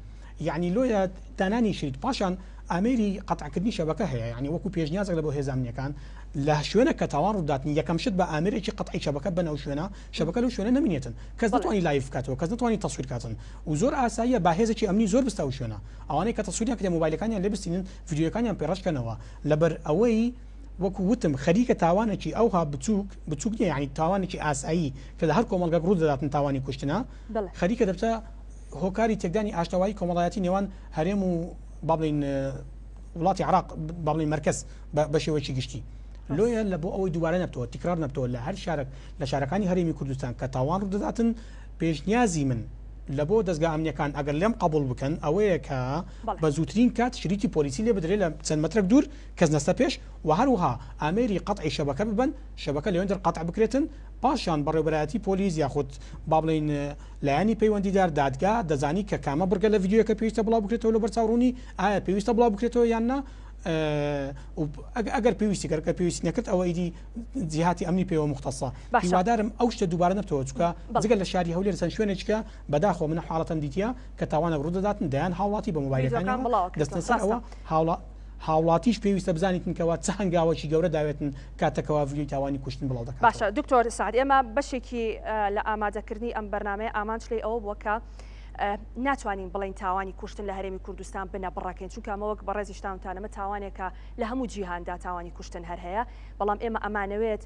Speaker 6: یعنی لۆیە دانانی شریت پاشان ئامێری قەتعکردنی شەبەکە هەیە یعنی وەکو پێشنیازێک لە بۆ هێزە ئەمنیەکان لە شوێنێک کە تاوان ڕووداتن یەکەم شت بە ئامێرێکی قەتعی شەبەکە بەنە ئەو شوێنە شەبەکە لەو شوێنە نەمینێتن کەس نەتوانی live بکاتەوە کەس نەتوانی تەسویر کاتن و زۆر ئاساییە با هێزێکی ئەمنی زۆر بستە ئەو شوێنە ئەوانەی کە تەسویریان کردە مۆبایلەکانیان لێ بستینن ڤیدیۆیەکانیان پێ ڕەش کەنەوە لەبەر ئەوەی وەکو وتم خەریکە تاوانێکی ئەوها بچوک بچوک نیە یانی تاوانێکی ئاسایی کە لە هەر کۆمەڵگەک ڕوو دەداتن تاوانی کوشتنە خەریکە دەبتە هۆکاری تێکدانی ئاشتەوایی کۆمەڵایەتی نێوان هەرێم و با بڵێین وڵاتی عراق با بڵێین مەرکەز بە شێوەیەکی گشتی لۆیە لە بۆ ئەوەی دووبارە نەبتەوە تکرار نەبتەوە لە هەر شارێک لە شارەکانی هەرێمی کوردستان کە تاوان ڕوودەداتن پێشنیازی من لە بۆ دەزگا ئەمنیەکان ئەگەر لێم قبوڵ بکەن ئەوەیە کە بە زووترین کات شریتی پۆلیسی لێ بدرێت لە چەند مەترێک دوور کەس نەستە پێش و هەروەها ئامێری قەتعی شەبەکە ببەن شەبەکە لەوێندەر قەتع بکرێتن پاشان بەڕێوبەرایەتی پۆلیس یاخود با بڵێین لایەنی پەیوەندیدار دادگا دەزانی کە کامە بڕگە لە ڤیدیۆیەکە پێویستە بڵاو بکرێتەوە لە بەرچاو ڕوونی ئایا پێویستە بڵاو بکرێتەوە یان نا ئەگەر پێویستی کرد کە پێویستی نەکرد ئەوە ئیدی جیهاتی ئەمنی پێوە مختصە هیوادارم ئەو شتە دووبارە نەبتەوە چونکە جگە لە شاری هەولێر چەند شوێنێکە بەداخەوە من حاڵەتم دیتیە کە تاوانێک ڕوودەداتن دەیان هاوڵاتی بە مۆبایلەکانیان دەستنە سەر ئەوە هاوڵا هاوڵاتیش پێویستە بزانیتن کەوا چ هەنگاوەکی گەورە داوێتن کاتەکەوا ڤیدیۆی تاوانی کوشتن بڵاو دەکاتەوە.
Speaker 1: باشە دکتۆر سەعد ئێمە بەشێکی لە ئامادەکردنی ئەم بەرنامەیە ئامانج لێی ئەوە بووە کە ناتوانین بڵێین تاوانی کوشتن لە هەرێمی کوردستان بنەبڕەکەین چونکە ئەمە وەک بەڕێزیشتان وتان ئەمە تاوانێکە لە هەموو جیهاندا تاوانی کوشتن هەر هەیە بەڵام ئێمە ئەمانەوێت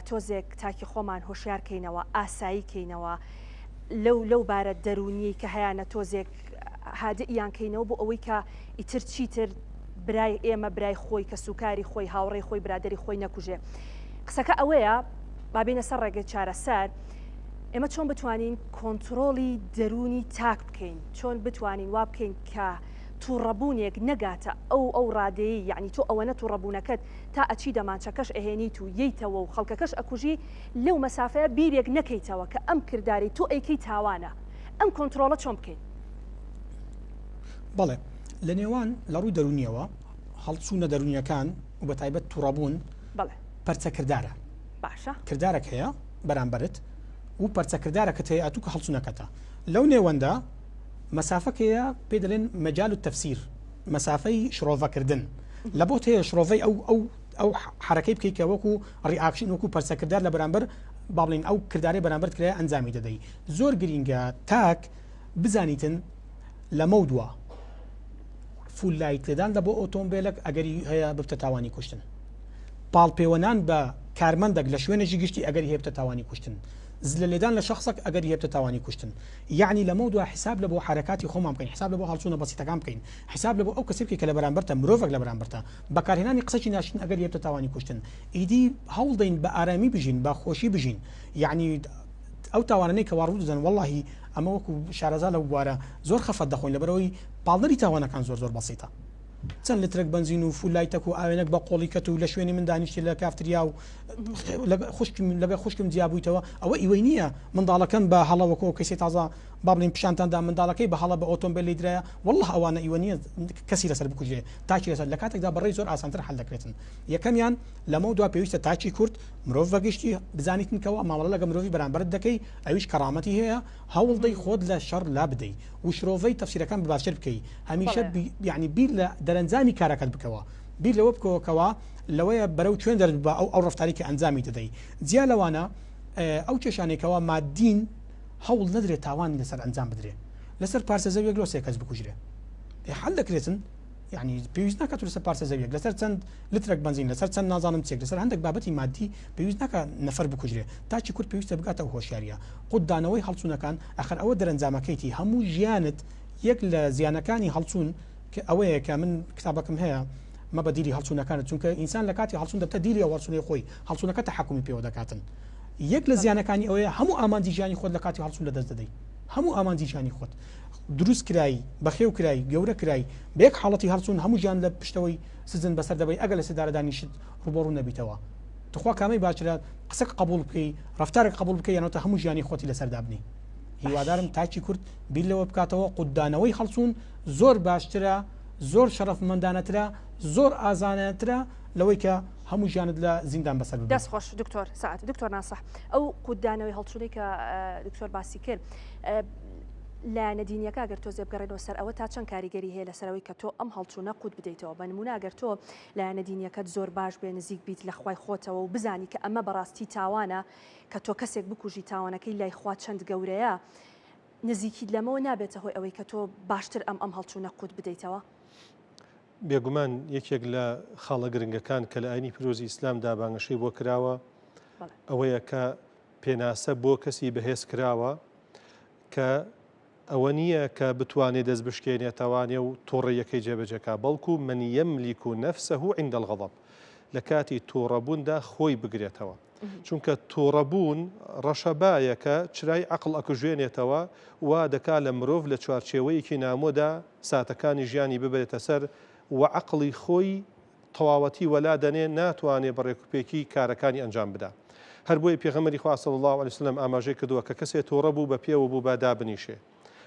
Speaker 1: تۆزێک تاکی خۆمان هۆشیار کەینەوە ئاسایی کەینەوە لەو لەو بارە دەروونیەی کە هەیانە تۆزێک هادئیان کەینەوە بۆ ئەوەی کە ئیتر چیتر برای ئێمە برای خۆی کەسوکاری خۆی هاوڕێی خۆی برادەری خۆی نەکوژێ قسەکە ئەوەیە با بێینە سەر ڕێگەی چارەسەر ئێمە چۆن بتوانین کۆنترۆڵی دەروونی تاک بکەین چۆن بتوانین وا بکەین کە تووڕەبوونێک نەگاتە ئەو ئەو ڕادەیەی یعنی تۆ ئەوەنە تووڕەبوونەکەت تا ئەچی دەمانچەکەش ئەهێنیت و یەیتەوە و خەڵکەکەش ئەکوژی لەو مەسافەیە بیرێک نەکەیتەوە کە ئەم کردارەی تۆ ئەیکەی تاوانە ئەم کۆنترۆڵە چۆن بکەین؟
Speaker 6: بەڵێ لە نێوان لە ڕووی دەروونیەوە هەڵچوونە دەروونیەکان و بە تایبەت تووڕەبوون پەرچەکردارە
Speaker 1: باشە
Speaker 6: کردارێک هەیە بەرامبەرت و پەرچەکردارەکەت هەیە ئەتوو کە هەڵچوونەکەتە لەو نێوەندە مەسافەک هەیە پێی دەلێن مەجال التفسیر مەسافەی شرۆڤەکردن لە بۆت هەیە شرۆڤەی ئەو ئەو ئەو حرەکەی بکەیت کە وەکو reaction وەکو پەرچەکردار لە بەرامبەر با بڵێین ئەو کردارەی بەرامبەرت کرایە ئەنجامی دەدەی زۆر گرینگە تاک بزانیتن لەمەودوا full light لێدان لە بۆ ئۆتۆمبێلەک ئەگەری هەیە ببتە تاوانی کوشتن پاڵپێوەنان بە کارمەندەک لە شوێنێکی گشتی ئەگەری هەیە بتە تاوانی کوشتن زلە لێدان لە شخصەک ئەگەری هەیە بتە تاوانی کوشتن یعنی لەمەودوا حساب لە بۆ حرەکاتی خۆمان بکەین حساب لە بۆ هەڵچوونە بەسیتەکان بکەین حساب لە بۆ ئەو کەسێ بکەین کە لە بەرامبەرتە مرۆڤێک لە بەرامبەرتە بەکارهێنانی قسەکی ناشرین ئەگەری هەیە بتە تاوانی کوشتن ئیدی هەوڵدەین بە ئارامی بژین بە خۆشی بژین یعنی ئەو تاوانانەی کەوا ڕوودەدەن وەڵاهی ئەمە وەکو شارەزا لەو بوارە زۆر خەفەت دەخۆین لەبەرئەوەی پاڵنەری تاوانەکان زۆر زۆر بەسیتە. چەند لترێک بەنزین و فولایتەک و ئاوێنەک بە قۆڵی کەت و لە شوێنی من دانیشتی لە کافتریا و خوشکم لەگە خوشکم جیا بوویتەوە ئەوە ئیوەی نییە منداڵەکەم بە هەڵە وەکو ئەو کەیسەی تازە با بڵێین پیشانتان دا منداڵەکەی بە هەڵە بە ئۆتۆمبێل لێی درایە واللە ئەوانە ئیوە نییە کەسی لەسەر بکوژرێ تاکی لەسەر لە کاتێکدا بەڕێی زۆر ئاسانتر حەل دەکرێتن یەکەمیان لەمەو دوا پێویستە تاکی کورد مرۆڤ بەگشتی بزانیتن کەوا مامەڵە لەگە مرۆڤی بەرامبەرت دەکەی ئەویش کەڕامەتی هەیە هەوڵ دەی خۆت لە شەڕ لا بدەی و شرۆڤەی تەفسیرەکان بە باشتر بکەی هەمیشە یعنی بیر لە دەرەنجامی کارەکەت بکەوە بیر لەوە بکەوە کەوا لەوەیە بەرەو کوێن دەرت ببا ئەو ئەو ڕەفتاری کە ئەنجامی دەدەی جیا لەوانە ئەو کێشانەی کەوا مادین هەوڵ نەدرێت تاوانی لەسەر ئەنجام بدرێ لەسەر پارچە زەویەک لۆ سێ کەس بکوژرێ حل دەکرێتن یعنی پێویست ناکات لەسەر پارچە زەویەک لەسەر چەند لترێک بەنزین لەسەر چەند نازانم چێک لەسەر هەندێک بابەتی مادی پێویست ناکە نەفەر بکوژرێ تاکی کورد پێویستە بگاتە ئەو هۆشیاریە قوتدانەوەی هەڵچوونەکان ئەخر ئەوە دەرەنجامەکەیتی هەموو ژیانت یەک لە زیانەکانی هەڵچوون کە ئەوەیە کە من کتابەکەم هەیە مەبە دیلی هەڵچوونەکانت چونکە ئینسان لە کاتی هەڵچوون دەبتە دیلی ئەو هەڵچوونەی خۆی هەڵچوونەکە تەحەکومی پێوە دەکاتن یەک لە زیانەکانی ئەوەیە هەموو ئامانجی ژیانی خۆت لە کاتی هەڵچوون لەدەست دەدەی هەموو ئامانجی ژیانی خۆت دروست کرای بەخێو کرای گەورە کرای بە یەک حاڵەتی هەڵچوون هەموو ژیان لە پشتەوەی سجن بەسەر دەبەی ئەگەر لە سێدارەدانیشت ڕووبەڕوو نەبیتەوە تخوا کامەی باشترە قسەک قبوڵ بکەی ڕەفتارێک قبوڵ بکەی یان هەموو ژیانی خۆتی لەسەر دابنێی هیوادارم تاکی کورد بیر لەوە بکاتەوە قوتدانەوەی هەڵچوون زۆر باشترە زۆر شەرەفمەندانەترە زۆر ئازانەترە لەوەی کە هەموو ژیانت لە زیندان بەسەر ببەی.
Speaker 1: دەست خۆش دکتۆر سەعد. دکتۆر ناسح ئەو قوتدانەوەی هەڵچوونەی کە دکتۆر باسی کرد لایەنە دینیەکە گەر تۆزێ بگەڕێنەوە سەر ئەوە تا چەند کاریگەری هەیە لەسەرەوەی کە تۆ ئەم هەڵچوونە قوت بدەیتەوە بە نمونە گەر تۆ لایەنە دینیەکەت زۆر باش بێ نزیک بیت لە خوای خۆتەوە و بزانی کە ئەمە بەڕاستی تاوانە کە تۆ کەسێک بکوژی تاوانەکەی لای خوا چەند گەورەیە نزیکیت لەمەوە نابێتە هۆی ئەوەی کە تۆ باشتر ئەم ئەم هەڵچوونە قوت بدەیتەوە؟
Speaker 5: بێگومان یەکێک لە خاڵە گرنگەکان کە لە ئاینی پیرۆزی ئیسلامدا بانگەشەی بۆ کراوە ئەوەیە کە پێناسە بۆ کەسی بەهێز کراوە کە ئەوە نییە کە بتوانێ دەست بشکێنێتەوانێ و توڕەیەکەی جێبەجێ کا، بەڵکو من یملک نفسه عند الغضب لە کاتی توڕەبووندا خۆی بگرێتەوە. چونکە توڕەبوون ڕەشەبایەکە چرای عەقڵ ئەکوژێنێتەوە، وا دەکا لە مرۆڤ لە چوارچێوەیەکی نامۆدا ساتەکانی ژیانی ببرێتە سەر و عەقڵی خۆی تەواوەتی وەلا دەنێ ناتوانێ بە ڕێکوپێکی کارەکانی ئەنجام بدا. هەر بۆیە پێغەمبەری خوا صلی اللە علیە وسلم ئاماژەی کردووە کە کەسێ توڕە بوو بە پێوە بوو با دابنیشێ.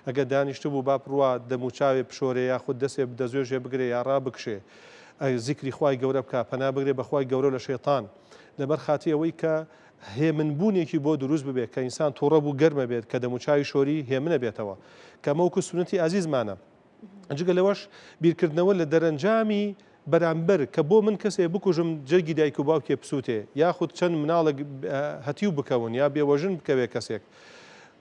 Speaker 5: ئەگەر دانیشتبوو با بڕوا دەموچاوێ بشۆرێ یاخود دەسێ دەزوێژێ بگرێ یا ڕابکشێ. زیکری خوای گەورە بکا، پەنا بگرێ بە خوای گەورە و لە شەیتان. لەبەر خاتری ئەوەی کە هێمن بوونێکی بۆ دروست ببێ کە ئینسان توڕە بوو گەرمە بێت کە دەموچاوی شۆری هێمنە بێتەوە. کە ئەمە وەکو سوننەتی ئازیزمانە. جگە لەوەش بیرکردنەوە لە دەرەنجامی بەرامبەر کە بۆ من کەسێ بکوژم جەرگی دایک و باوکێ بسووتێ یاخود چەند مناڵێک هەتیو بکەون یا بێوەژن بکەوێ کەسێک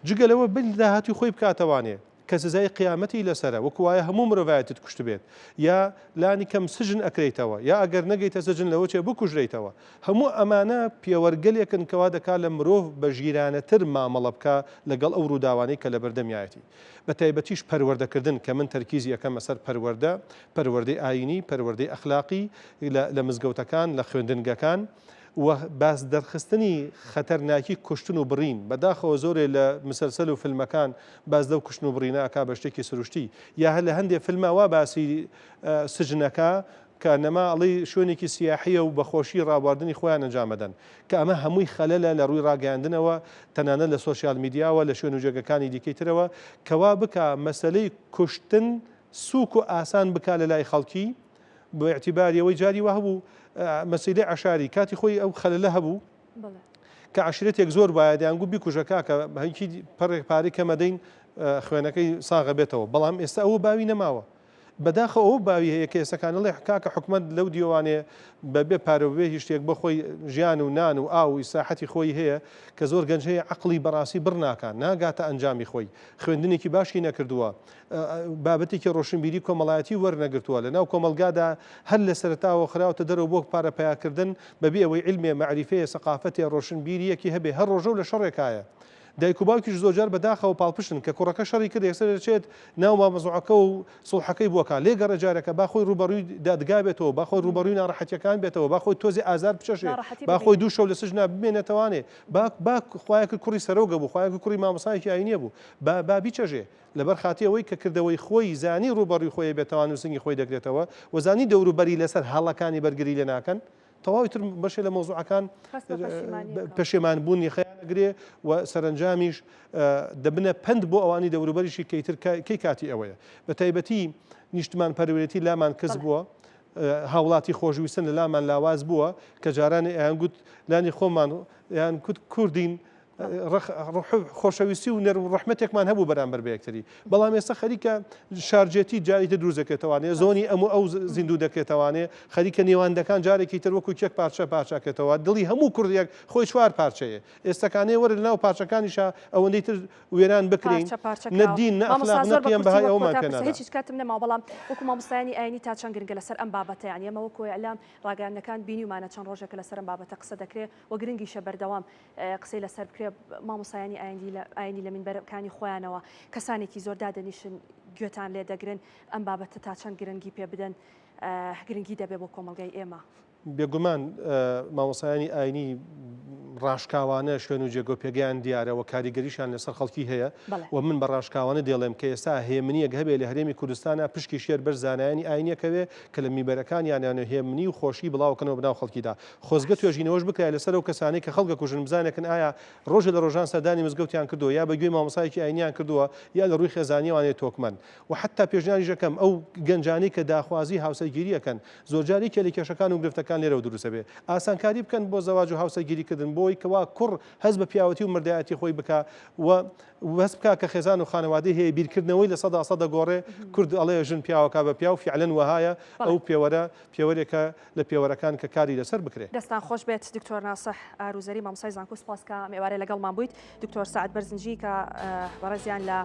Speaker 5: جگە لەوە بیر لە داهاتوی خۆی بکاتەوانێ کە سزای قیامەتی لەسەرە وەکو وایە هەموو مرۆڤایەتیت کوشتبێت یا لانی کەم سجن ئەکرێیتەوە یا ئەگەر نەگەیتە سجن لەوەچێ بکوژرێیتەوە هەموو ئەمانە پێوەرگەلێکن کەوا دەکا لە مرۆڤ بە ژیرانەتر مامەڵە بکا لەگەڵ ئەو ڕووداوانەی کە لەبەردەمیایەتی بە تایبەتیش پەروەردەکردن کە من تەرکیزی ئەکەمە سەر پەروەردە، پەروەردەی ئایینی، پەروەردەی ئەخلاقی لە لە مزگەوتەکان، لە خوێندنگەکان و باس دەرخستنی خەتەرناکی کوشتن و بڕین، بە داخەوە زۆرێ لە مسەلسەل و فیلمەکان باس لەو کوشتن و بڕینە ئەکا بە شتێکی سروشتی یا هەر لە هەندێ فیلما وا باسی سجن ئەکا کە نەما ئەڵێی شوێنێکی سیاحیە و بە خۆشی ڕابواردنی خۆیان ئەنجام ئەدەن کە ئەمە هەمووی خەلەلە لە ڕووی ڕاگەیاندنەوە تەنانەت لە سۆشیال میدیاوە لە شوێن و جێگەکانی دیکەی ترەوە کە وا بکا مەسەلەی کوشتن سووک و ئاسان بکا لە لای خەڵکی بە ئیعتیباری ئەوەی جاری وا هەبوو مەسیلەی عەشاری کاتی خۆی ئەو خەلەلە هەبوو کە عەشرەتێک زۆر بایە دەیانگوو بیکوژە کاکە هەنکی پەڕێک پارەی کەمەدەین خوێنەکەی ساغە بێتەوە بەڵام ئێستا ئەوە باوی نەماوە بەداخەوە ئەوە باوی هەیە کە ئێستا کانەڵێ کاکە حکومەت لەو دیوانێ بە بێ پارە و بێ هیچ شتێک بۆ خۆی ژیان و نان و ئاو و ئیسراحەتی خۆی هەیە کە زۆر گەنج هەیە عەقڵی بەڕاستی بڕ ناکا ناگاتە ئەنجامی خۆی خوێندنێکی باشی نەکردووە بابەتێکی ڕۆشنبیری کۆمەڵایەتی وەرنەگرتووە لەناو کۆمەڵگادا هەر لە سەرەتاوە خراوتە دەرەوە بۆ پارە پەیاکردن بەبێ ئەوەی عیلمێ مەعریفەیە سەقافەتێ ڕۆشنبیریەکی هەبێ هەر ڕۆژە و لە شەڕێکایە. دایک و باوکیش زۆرجار بەداخەوە پاڵپشتن کە کوڕەکە شەڕی کرد یەکسەر دەچێت ناو مامەزوعەکە و سوڵحەکەی بۆ کا، لێگەڕێ جارێکە با خۆی ڕووبەڕووی دادگا بێتەوە، با خۆی ڕووبەڕووی ناڕەحەتیەکان بێتەوە، با خۆی تۆزێ ئازار بچەشێ،
Speaker 1: ناڕەحەتی
Speaker 5: با خۆی
Speaker 1: ببینێ.
Speaker 5: دوو شەو لە سجنا بمێنێتەوانێ، با با خوایە کرد کوڕی سەرۆکە بوو، خوایە کرد کوڕی مامۆستایەکی ئاینیە بوو، با با بیچەژێ. لەبەر خاتری ئەوەی کە کردەوەی خۆی زانی ڕووبەڕووی خۆی بێتەوان و سنگی خۆی دەگرێتەوە و زانی دەوروبەری لەسەر هەڵەکانی بەرگری لێ ناکەن، تەواوی تر بەشێ لە مەوزوعەکان پەشێمان بوون یخەیان ئەگرێ و سەرەنجامیش دەبنە پەند بۆ ئەوانی دەوروبەریشی کەیتر کەی کاتی ئەوەیە بە تایبەتی نیشتمان پەروەرێتی لامان کز بووە هاوڵاتی خۆشویستن لە لامان لاواز بووە کە جاران ئەیان گوت لانی خۆمان یان کوت کوردین خۆشەویستی و نەرم و ڕەحمەتێکمان هەبوو بەرامبەر بە یەکتری بەڵام ئێستا خەریکە شارجێتی جاری تر دروست دەکرێتەوانێ زۆنی ئەم و ئەو زیندوو دەکرێتەوانێ خەریکە نێواندەکان جارێکی تر وەکو کێک پارچە پارچەکرێتەوە دڵی هەموو کوردێک خۆی چوار پارچەیە ئێستەکانێ وەرە لەناو پارچەکانیشا ئەوەندەی تر وێران بکرین
Speaker 1: پارچە پارچە
Speaker 5: نە
Speaker 1: کراوە
Speaker 5: دین نە
Speaker 1: مامۆستا
Speaker 5: ئەخلاق نە
Speaker 1: زۆر بە
Speaker 5: قیەم
Speaker 1: کورتی
Speaker 5: بەهای
Speaker 1: وەک
Speaker 5: ئەوەمان
Speaker 1: کۆتا
Speaker 5: پێ
Speaker 1: پرسە
Speaker 5: نادا.
Speaker 1: هیچ هیچ کاتم نەماوە بەڵام وەکو مامۆستایانی ئاینی تا چەند گرنگە لەسەر ئەم بابەتە یانی ئێمە وەکو ئیعلام ڕاگەیاندنەکان بینیومانە چەند ڕۆژێکە لەسەر ئەم بابەتە قسە دەکرێ و گرنگیشە بەردەوام قسەی لەسەر بکرێ مامۆستایانی ئایندی لە ئاینی لە مینبەرەکانی خۆیانەوە کەسانێکی زۆر دادەنیشن گوێتان لێ دەگرن ئەم بابەتە تا چەند گرنگی پێ بدەن گرنگی دەبێ بۆ کۆمەڵگای ئێمە.
Speaker 5: بێگومان مامۆستایانی ئاینی ڕاشکاوانە شوێن و جێگە و پێگەیان دیارە و کاریگەریشیان لەسەر خەڵکی هەیە و من بە ڕاشکاوانە دەیڵێم کە ئێستا هێمنییەک هەبێ لە هەرێمی کوردستانا پشکی شێر بەر زانایانی ئاینییە کەوێ کە لە میبەرەکانیانیان هێمنی و خۆشی بڵاوکەنەوە بەناو خەڵکیدا خۆزگە توێژینەوەش بکرایە لەسەر ئەو کەسانەی کە خەڵک ئەکوژن بزانێکن ئایا ڕۆژێ لە ڕۆژان سەردانی مزگەوتیان کردووە یا بە گوێی مامۆستایەکی ئاینیان کردووە یا لە ڕووی خێزانیەوانێ تۆکمەن و حەتتا پێشنیاریش ئەکەم ئەو گەنجانەی کە داخوازی هاوسەرگیری ئەکەن زۆرجار یەکێ لە کێشەکان و گرفتەکان لێرەوە دروست ئەبێ ئاسانکاری بکەن بۆ زەواج و هاوسەرگیری کردن بۆی کەوا کوڕ هەست بە پیاوەتی و مردایەتی خۆی بکا و هەست بکا کە خێزان و خانەوادەی هەیە بیرکردنەوەی 100% دەگۆڕێ کورد ئەڵێ ژن پیاوەکا بە پیاو فیعلەن وەهایە ئەو پێوەرە پێوەرێکە لە پێوەرەکان کە کاری لەسەر بکرێ.
Speaker 1: دەستان خۆش بێت دکتۆر ناسح ئاروزەری مامۆستای زانکۆ سوپاس کە ئەم ئێوارەیە لەگەڵمان بوویت دکتۆر سەعد بەرزنجی کە بەڕێزیان لە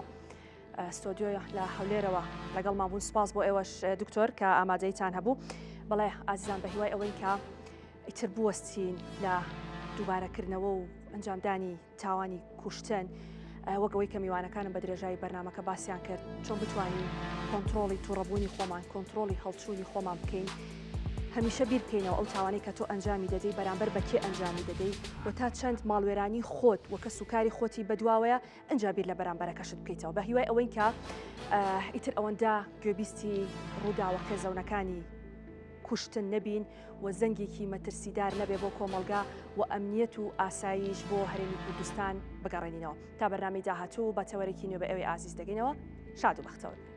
Speaker 1: ستۆدیۆ لە هەولێرەوە لەگەڵمان بوون سوپاس بۆ ئێوەش دکتۆر کە ئامادەیتان هەبوو بەڵێ ئازیزان بە هیوای ئەوەین کە ئیتر بوەستین لە دووبارەکردنەوە و ئەنجامدانی تاوانی کوشتن، وەک ئەوەی کە میوانەکانم بە درێژایی بەرنامەکە باسیان کرد، چۆن بتوانین کۆنتڕۆڵی توڕەبوونی خۆمان، کۆنتڕۆڵی هەڵچوونی خۆمان بکەین، هەمیشە بیر بکەینەوە ئەو تاوانەی کە تۆ ئەنجامی دەدەی بەرامبەر بە کێ ئەنجامی دەدەی و تا چەند ماڵوێرانی خۆت و کەس و کاری خۆتی بەدواوەیە، ئنجا بیر لە بەرامبەرەکەشت بکەیتەوە. بە هیوای ئەوەین کە ئیتر ئەوەندە گوێبیستی ڕووداوە قێزەونەکانی کوشتن نەبین و زەنگێکی مەترسیدار نەبێ بۆ کۆمەڵگا و ئەمنیەت و ئاسایش بۆ هەرێمی کوردستان بگەڕێنینەوە. تا بەرنامەی داهاتوو بە تەوەرێکی نوێ بە ئێوەی ئازیز دەگەینەوە. شاد و بەختەوەر بن.